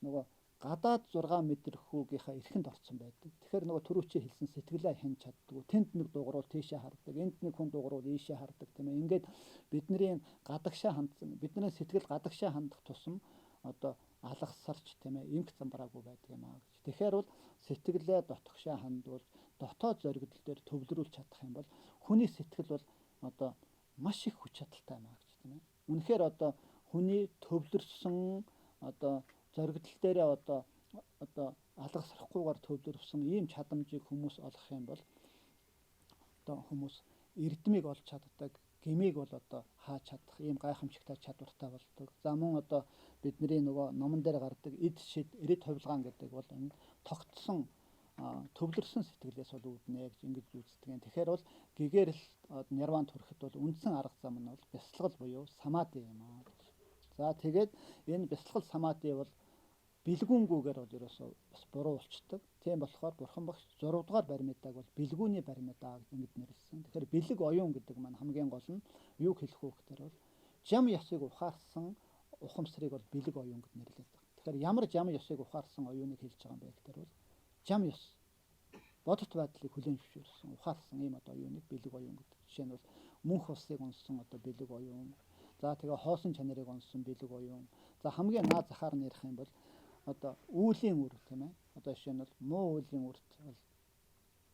нөгөө гадаад 6 мэдрэхүүгийнхаа эрхэнд орцсон байдаг. Тэгэхээр нөгөө түрүүчийн хэлсэн сэтгэлээ хянж чаддгүй. Тэнд нэг дугуруул тийшээ хардаг, энд нэг хүн дугуруул ийшээ хардаг, тийм ээ. Ингээд бидний гадагшаа хандсан, бидний сэтгэл гадагшаа хандах тусам одоо алгасарч, тийм ээ, эмх замбраагүй байдаг юм аа гэж. Тэгэхээр бол сэтгэлээ дотгошоо хандуулж дотоод зоригдол дээр төвлөрүүлж чадах юм бол хүний сэтгэл бол одоо маш их хүч чадалтай юм аа гэж, тийм ээ. Үнэхээр одоо хүний төвлөрсөн одоо зоригдол дээрээ одоо алгасрахгүйгээр төвлөрсөн ийм чадамжийг хүмүүс олох юм бол одоо хүмүүс эрдмийг олж чаддаг, гмийг бол одоо хааж чадах ийм гайхамшигтай чадвартай болдог. За мөн одоо бидний нөгөө номон дээр гардаг эд шид, эрэд хувилгаан гэдэг бол энэ тогтсон төвлөрсөн сэтгэлээс бол үүднэ гэж ингэж үздэг юм. Тэгэхээр бол гэгэрэл нирван төрөхөд бол үндсэн арга зам нь бол бясалгал буюу самади юм аа гэж. За тэгээд энэ бясалгал самади бол бэлгүүнгүүгээр бол ерөөсөө бас буруу болчдөг. Тийм болохоор бурхан багш 6 дугаар баримтааг бол бэлгүүний баримтаа гэж ингэж нэрлэсэн. Тэгэхээр бэлэг оюун гэдэг маань хамгийн гол нь юу хэлэх вэ гэхээр бол жам ёсыг ухаарсан ухамсарыг бол бэлэг оюун гэж нэрлэдэг. Тэгэхээр ямар жам ёсыг ухаарсан оюуныг хэлж байгаа юм бэ гэхээр бол жам ёс бодит байдлыг хүлээн зөвшөөрсөн, ухаарсан ийм одоо оюуныг бэлэг оюун гэдэг. Жишээ нь бол мөнх усыг унссан одоо бэлэг оюун. За тэгээ хоосон чанарыг унссан бэлэг оюун. За хамгийн наад захаар нь ярих юм бол одоо үүлийн үр, тийм ээ. Одоо жишээ нь бол муу үүлийн үрт бол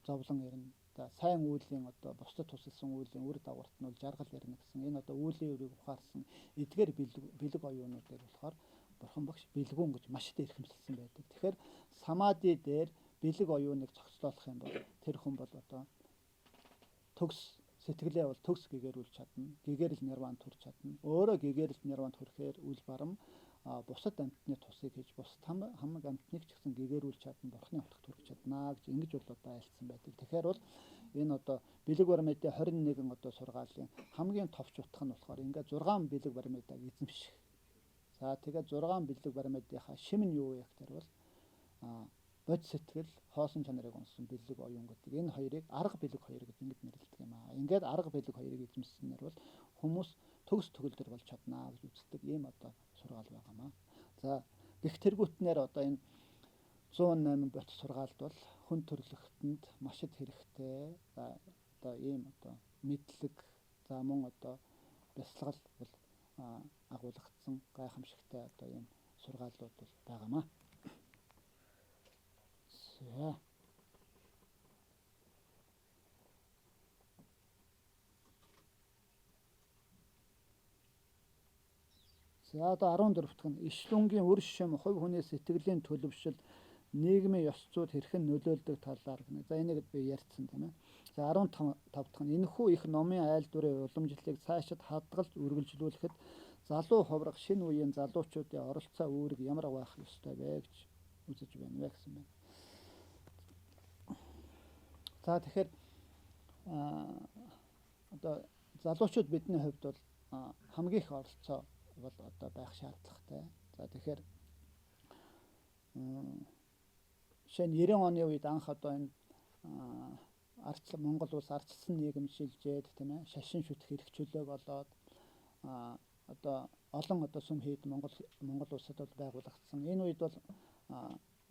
зовлон ирнэ. За сайн үүлийн одоо бусдад тусалсан үүлийн үр дагаварт нь бол жаргал ирнэ гэсэн. Энэ одоо үүлийн үрийг ухаарсан эдгээр бэлэг оюунуудыг болохоор бурхан багш бэлгүүн гэж маш их эрхэмсэлсэн байдаг. Тэгэхээр самади дээр бэлэг оюуныг зохицлоолох юм бол тэр хүн бол одоо төгс сэтгэлээ бол төгс гэгэрүүлж чадна. Гэгэрэл нирван төрж чадна. Өөрөө гэгэрэл нирван төрөхээр үл барам бусад амьтны тусыг хийж бусад хамаг амьтныг ч гэсэн гэгэрүүлж чадна, бурхны утгад хүрч чаднаа гэж ингэж бол одоо айлцсан байдаг. Тэгэхээр бол энэ одоо бэлэг баримтын 21 одоо сургаалын хамгийн товч утга нь болохоор ингээд 6 бэлэг баримтыг эзэмших. За тэгээд 6 бэлэг баримтынхаа шим нь юу вэ гэхээр бол бод сэтгэл, хоосон чанарыг унсан бэлэг оюун гэдэг энэ хоёрыг арга бэлэг хоёр гэж ингэж нэрлэдэг юм аа. Ингээд арга бэлэг хоёрыг эзэмшсэнээр бол хүмүүс төгс төгөлдөр болж чаднаа гэж үздэг ийм одоо сургаал байгаамаа. За гих тэргүүтнээр одоо энэ 108 бот сургаалд бол хүн төрлөختөнд маш их хэрэгтэй. За одоо ийм одоо мэдлэг, за мөн одоо бясалгал бол агуулгдсан гайхамшигтай одоо ийм сургаалууд бол байгаамаа. За. За одоо 14 дахь нь ишлүнгийн үр шим, хувь хүний сэтгэлийн төлөвшил, нийгмийн ёс зүйд хэрхэн нөлөөлдөг талаар гэнэ. За энийг би ярьсан тийм ээ. За 15 дахь нь энэхүү их номын айлдварын уламжлалыг цаашид хадгалж үргэлжлүүлэхэд залуу ховрох шинэ үеийн залуучуудын оролцоо үүрэг ямар байх ёстой вэ гэж үзэж байна вэ гэсэн байна. За тэгэхээр одоо залуучууд бидний хувьд бол хамгийн их оролцоо бол одоо байх шаардлагатай. За тэгэхээр жишээ нь 90 оны үед анх одоо энэ арч Монгол улс ардчилсан нийгэм шилжээд тийм ээ шашин шүтэх эрх чөлөөг олоод одоо олон одоо сүм хийд Монгол улсад бол байгуулагдсан. Энэ үед бол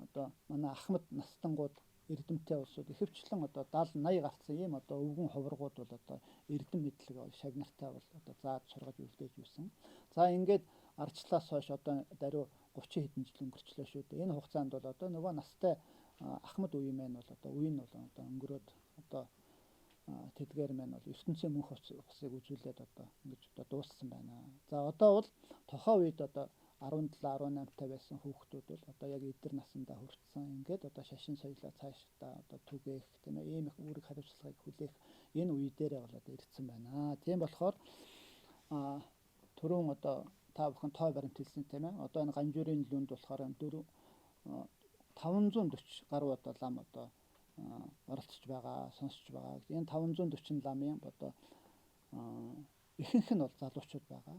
одоо манай ахмад настангууд эрдэмтэй улсууд ихэвчлэн одоо 70 80 гарцсан ийм одоо өвгөн ховрогууд бол одоо эрдэм мэдлэг шагнартай бол одоо зааж сургаж үлдээж байсан. За ингээд ардчлаас хойш одоо даруй 30 хэдэн жил өнгөрчлөө шүү дээ. Энэ хугацаанд бол одоо нөгөө настай ахмад үе маань бол одоо үе нь бол одоо өнгөрөөд одоо тэдгээр маань бол ертөнцийн мөнх усыг үзүүлээд одоо ингэж одоо дууссан байна. За одоо бол тухайн үед одоо 17 18 та байсан хүүхдүүд бол одоо яг эдгээр насандаа хүртсэн. Ингээд одоо шашин соёлоо цаашдаа одоо түгээх тийм ээ ийм их үүрэг хариуцлагыг хүлээх энэ үе дээрээ бол одоо ирсэн байна. Тийм болохоор түрүүн одоо та бүхэн тоо баримт хэлсэн тийм ээ. Одоо энэ Ганжуурын лүнд болохоор 540 гаруй одоо лам одоо оролцож байгаа, сонсож байгаа. Энэ 540 ламын одоо ихэнх нь бол залуучууд байгаа.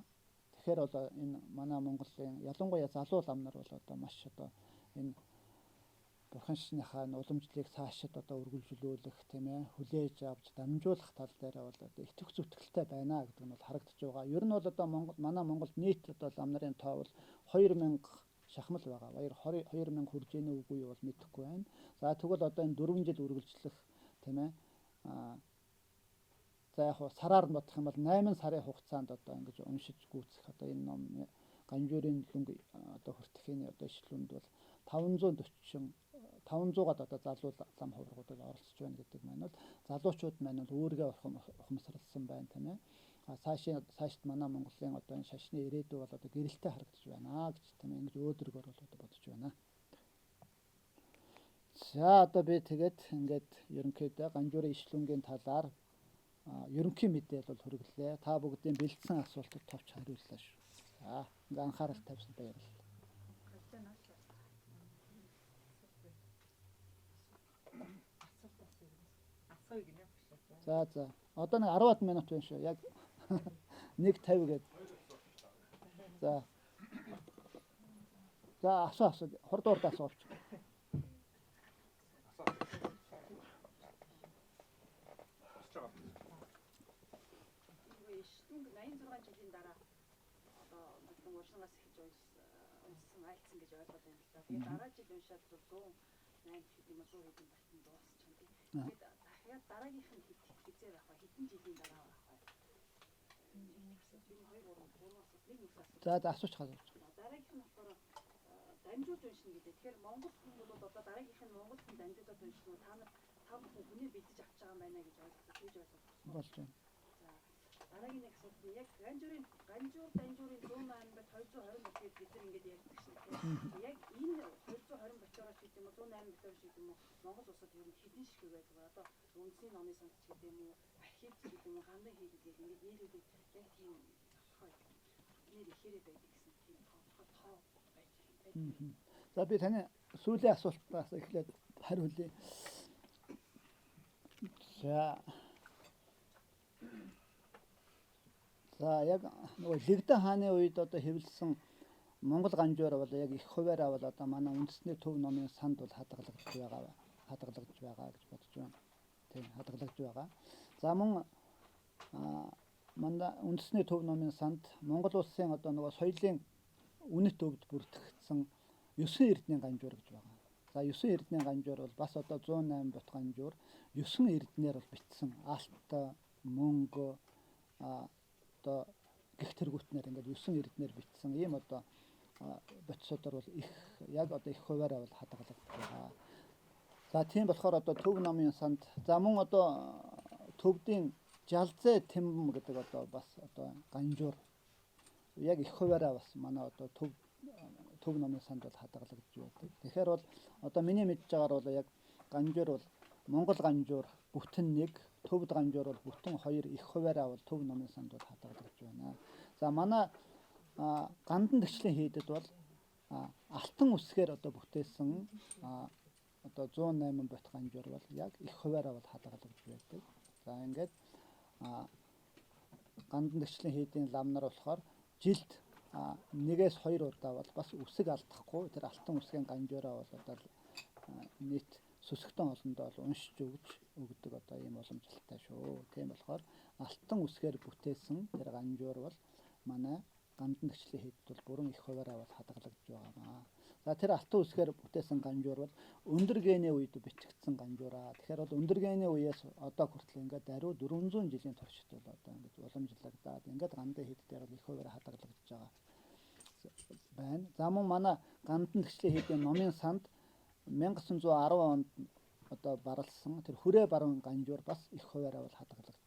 Тэгэхээр бол энэ манай Монголын ялангуяа залуу лам нар бол одоо маш одоо энэ бурхан шашныхаа уламжлалыг цаашид одоо үргэлжлүүлэх тийм ээ хүлээж авч дамжуулах тал дээр бол одоо итгэх зүтгэлтэй байна гэдэг нь бол харагдаж байгаа. Ер нь бол одоо Монгол манай Монголд нийт одоо лам нарын тоо бол 2000 шахмал байгаа. 2000 хүржээний үгүй юу бол мэдэхгүй байна. За тэгвэл одоо энэ 4 жил үргэлжлэх тийм ээ за яг сараар нь бодох юм бол 8 сарын хугацаанд одоо ингэж уншиж гүйцэх одоо энэ ном Ганжуурын лүнг одоо хүртэхийн одоо ишлүнд бол 500-аад одоо залуу лам ховрогууд бол оролцож байна гэдэг маань бол залуучууд маань бол үүргээ ухамсарласан байна тийм ээ. А цаашд манай Монголын одоо энэ шашны ирээдүй бол одоо гэрэлтэй харагдаж байна гэж тийм ээ ингэж өөдрөгөөр бол одоо бодож байна. За одоо би тэгээд ингээд ерөнхийдөө Ганжуурын ишлүнгийн талаар ерөнхий мэдээлэл бол хүргэлээ. Та бүгдийн бэлдсэн асуултад товч хариуллаа шүү. За ингээ анхаарал тавьсан баярлалаа. За за. Одоо нэг 10 минут байна шүү. Яг 1:50 гээд. За. За асуу. Хурд хурд асууч. Ишлүнг 86 жилийн дараа одоо бүхэн уршингаас эхэлж уншсан, айлцсан гэж ойлгоод байна л да. Тэгээд дараа жил уншаад 108 хэд юм 100 хэдэн бартан дуусчихна тий. Тэгээд дахиад дараагийнх нь хизээ байх вэ? Хэдэн жилийн дараа байх вэ? За за асууч хаа. Дараагийнх нь болохоор дамжуулж уншина гэдэг. Тэгэхээр монгол хүн бол одоо дараагийнх нь монгол хүн дамжуулаад уншина уу? Та нар та бүхэн хүнээ бэлдэж авч байгаа юм байна гэж ойлгох гэж ойлгох болж байна. Дараагийн нэг асуулт нь яг Ганжуурын Данжуурын 108 бат 220 бат гэж бид нар ингэж ярьдаг шин тийм. Яг энэ 220 батоороос гэдэг юм уу 108 батоороос гэдэг юм уу Монгол улсад ер нь хэдэн ширхэг байдаг вэ? Одоо үндэсний номын санд ч гэдэг юм уу, архивч гэдэг юм уу, гандан хийдэг гэх ингэж нийлүүлээд яг тийм тодорхой нэр ихээрээ байдаг гэсэн тийм тодорхой тоо байж байдаг. За би таны сүүлийн асуултаас эхлээд хариулъя. За За яг нөгөө Лэгдэн хааны үед одоо хэвлэсэн Монгол ганжуур бол яг их хуваараа бол одоо манай үндэсний төв номын санд бол хадгалагдж байгаа гэж бодож байна. Тийм, хадгалагдж байгаа. За, мөн манай үндэсний төв номын санд Монгол улсын одоо нөгөө соёлын үнэт өвд бүртгэгдсэн 9 эрдэнийн ганжуур гэж байгаа. За, 9 эрдэнийн ганжуур бол бас одоо 108 бот ганжуур 9 эрдэнээр бол бичсэн, алт, мөнгө, одоо гэх тэргүүтнээр ингээд 9 эрдэнээр бичсэн ийм одоо бодисуудаар бол их яг одоо их хуваараа бол хадгалагдаж байгаа. За, тийм болохоор одоо төв номын санд, за, мөн одоо төвдийн жалзай тэмбэм гэдэг одоо бас одоо ганжуур яг их хуваараа бас манай одоо төв номын санд бол хадгалагдаж байдаг. Тэгэхээр бол одоо миний мэдж байгаагаар бол яг ганжуур бол Монгол ганжуур бүтэн нэг, төвд ганжуур бол бүтэн хоёр их хуваараа бол төв номын санд бол хадгалагдаж байна. За, манай Гандан тэгшлийн хийдэд бол алтан үсгээр одоо бүтээсэн одоо 108 бот ганжуур бол яг их хуваараа бол хадгалагдаж байдаг. За, ингээд Гандан тэгшлийн хийдийн лам нар болохоор жилд нэгээс хоёр удаа бол бас үсэг алдахгүй тэр алтан үсгийн ганжуураа бол одоо нийт сүсэгтэн олондоо бол уншиж өгч өгдөг одоо ийм уламжлалтай шүү. Тийм болохоор алтан үсгээр бүтээсэн тэр ганжуур бол манай Гандан тэгшлийн хийдэд бол бүрэн их хуваараа бол хадгалагдаж байгаамаа. За, тэр алтан үсгээр бүтээсэн ганжуур бол өндөр гэний үед бичигдсэн ганжуураа. Тэгэхээр бол өндөр гэний үеэс одоо хүртэл ингээд даруй 400 жилийн туршид бол одоо ингээд уламжлагдаад ингээд Гандан хийд дээр бол их хуваараа хадгалагдаж байгаа байна. За, мөн манай Гандан тэгшлийн хийдийн номын санд 1910 онд одоо барласан тэр хүрээ баруун ганжуур бас их хуваараа бол хадгалагдаж